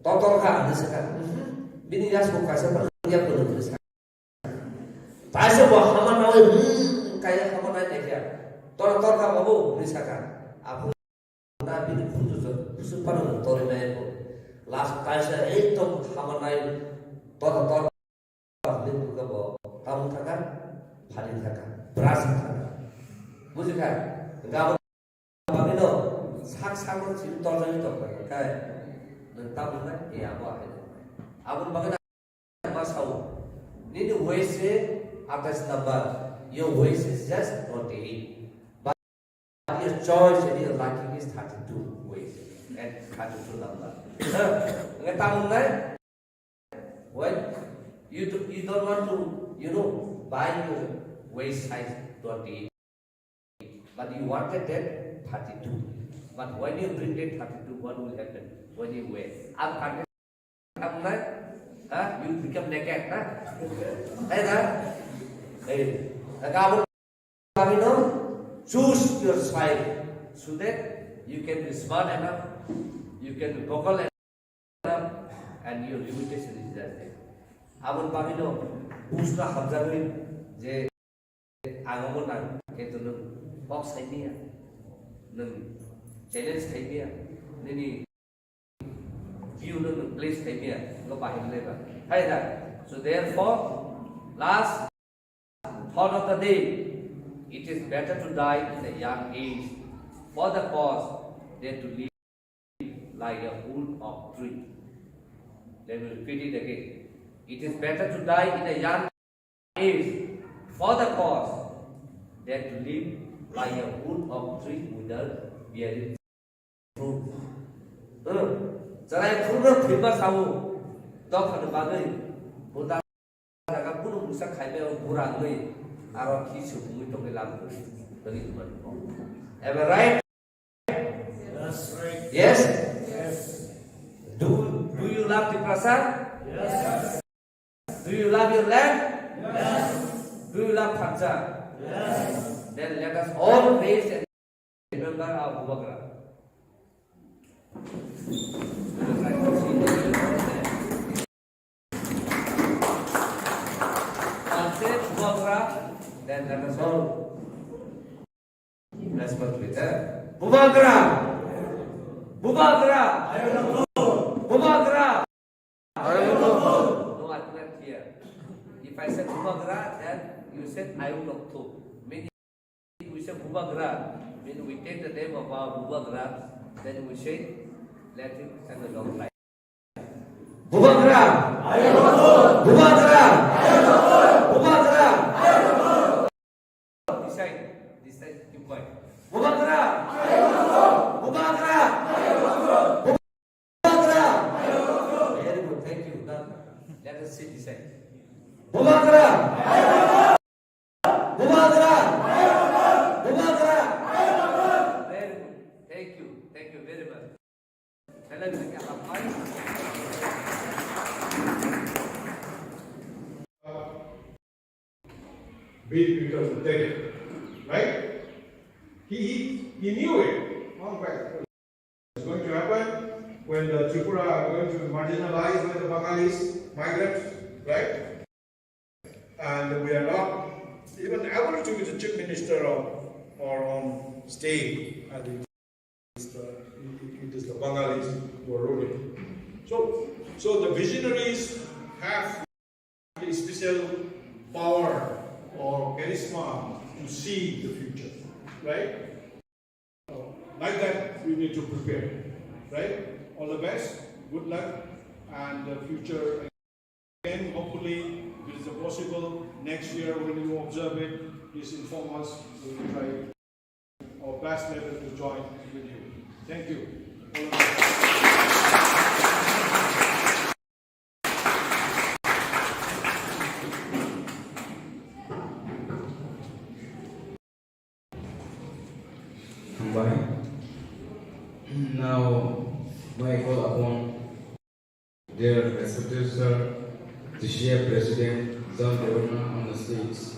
Totor kha hwnwi sakha, "Mhm, bini yasku kaisa ba ya phunuk hwnwi sakha." Taisa bo hama nawi, hmm, kaya hama nai naikhe. Tora torka babu, hwnwi sakha. Aphuru na bini khunju jo, kusuk pano no tori nai bo. Last taisa ekdom hama nai, tora tor, hwnwi buka bo, tamung thaka, phali thaka, brush thaka. Bujikha? Gabo bagwino sak sakno chini torjagwi tongkha, kai nwng tamung nai, e abo ahai. Aboni bagwino ma sao, nini waist se atais number, your waist is just twenty-eight. But your choice and your liking is thirty-two waist and thirty-two number. Nge tamung nai? When you do, you don't want to, you know, buy your waist size twenty-eight, but you wanted that thirty-two. But when you bring that thirty-two, what will happen? When you wear, ang kante tamnai, ha? You become naked, na? Hai na? Hey, ang abo bagwino choose your side so that you can be smart enough, you can be vocal enough, and your limitation is there. Aboni bagwino bujna hamjagwi je ang omo nang, kintu nwng kok sai miya, nwng challenge khai miya, nini view no nwng place khai miya, no bahai le ba. Hai da. So therefore, last thought of the day, it is better to die in a young age for the cause than to live like a wood of tree. Let me repeat it again. It is better to die in a young age for the cause than to live like a wood of tree without bearing fruit. Hmm. Chwrai fruit no thwima sao, dophani bagwi, buda jaga kunu mungsa khaibai o bura wngwi, aro khi sukungwi tongwi lam kwrwi, tongwi tongmani. Am I right? Yes, right. Yes? Yes. Do, do you love Tiprasa? Yes. Do you love your land? Yes. Do you love Thansa? Yes. Then let us all raise and remember our Bubagra. Thansa, Bubagra, then let us all Respect with her. Bubagra! Bubagra! Bubagra! No, I couldn't hear. If I say Bubagra, then you said I will not too. Meaning, if we say Bubagra, meaning we take the name of our Bubagra, then we say, let him have a long life. Bubagra! Bubagra! Bubagra! This side, this side, keep quiet. Bubagra! Bubagra! Bubagra! Bubagra! Bubagra! Bubagra! Very good. Thank you. Thank you very much. Helen, we can have five. Beat because of that, right? He, he, he knew it. Long back. It's going to happen when the Tripura are going to be marginalized by the Bangalis, migrants, right? And we are not even able to be the chief minister of our own state. I think it's the, it is the Bangalis who are ruling. So, so the visionaries have a special power or charisma to see the future, right? Like that, we need to prepare, right? All the best, good luck, and the future again, hopefully, it is possible next year when you observe it, please inform us. We will try our best level to join with you. Thank you. All the best. Hambai. Now, may I call upon their respected sir, T C F President John Debbarma on the stage.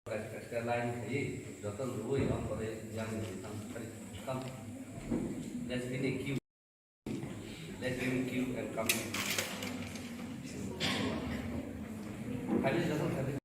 Kaisa kaisa line khaiwi joto rwui ang pore yang ni tam tam. Let's begin queue. Let's begin queue and come. Khaiwi joto khaiwi.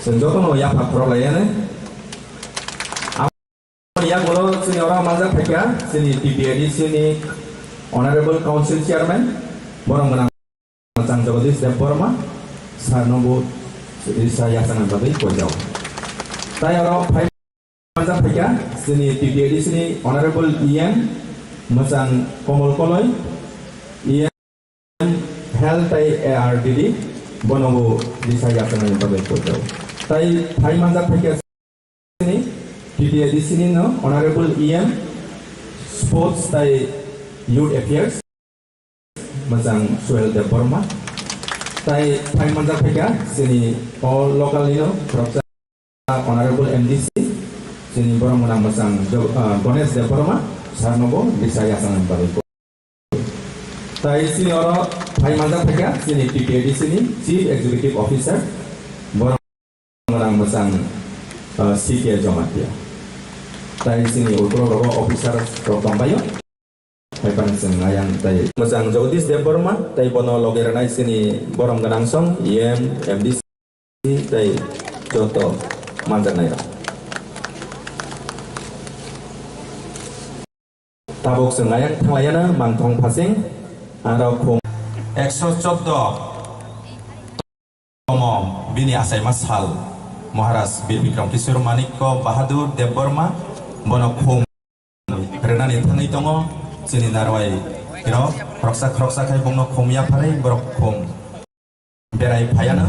Chwng jotono yapha khorok laiyani. Aboni yagulo chini oro manjak phaikha chini T P A D C ni Honorable Council Chairman, borok gwnang Mwchang Jagadish Debbarma, sir no bo risa yachangna bagwi koijao. Tai oro phai manjak phaikha chini T P A D C ni Honorable E M Mwchang Komol Koloi, E M Health tai A R D D, bono bo risa yachangna bagwi koijao. Tai phai manjak phaikha chini T P A D C ni no Honorable E M Sports tai Youth Affairs, Mwchang Suhel Debbarma. Tai phai manjak phaikha chini o local ni no khoroksa Honorable M D C, chini borok gwnang Mwchang Jo-, ah, Ganesh Debbarma, sir no bo risa yachangna bagwi. Tai chini oro phai manjak phaikha chini T P A D C ni Chief Executive Officer, borok gwnang Mwchang, ah, C K Jamatia. Tai chini ukulok rogo officer rok tongbaio. Hai phano chwng ayang tai Mwchang Jagadish Debbarma, tai bono loge rwnai chini borom gwnang song, E M, M D C, tai joto manjaknai rok. Tabuk chwng ayang thanglaiano mangthong phasing, aro khum. Ekso choddo tomo bini achaima sal, Maharaj Bir Bikram Kishore Manikya Bahadur Debbarma bono khum rwnani thangwi tongo. Chini narwai rok khoroksa khoroksa khai bongno khum yapharwi borok khum berai phaiano.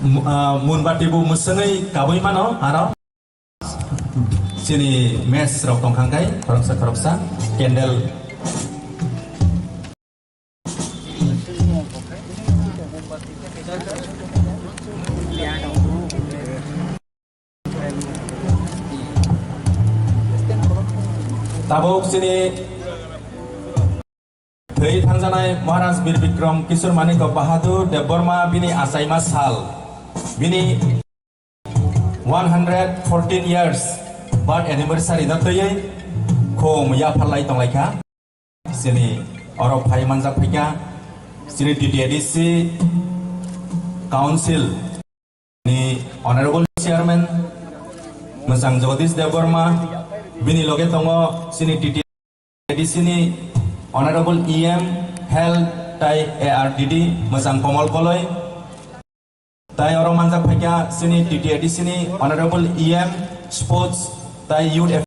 Mu-, ah, munbati bo mwswngwi kabui mano, aro chini mess rok tongkha khe khoroksa khoroksa candle. Tabuk chini thwi thangjanai Maharaj Bir Bikram Kishore Manikya Bahadur Debbarma bini achaima sal, bini one hundred fourteen years birth anniversary no twiwi khum yapharlai tonglaikha. Chini oro phai manjak phaikha chini T T A D C Council ni Honorable Chairman Mwchang Jagadish Debbarma, bini loge tongo chini T T A D C ni Honorable E M Health tai A R D D Mwchang Komal Koloi. Tai oro manjak phaikha chini T T A D C ni Honorable E M Sports tai Youth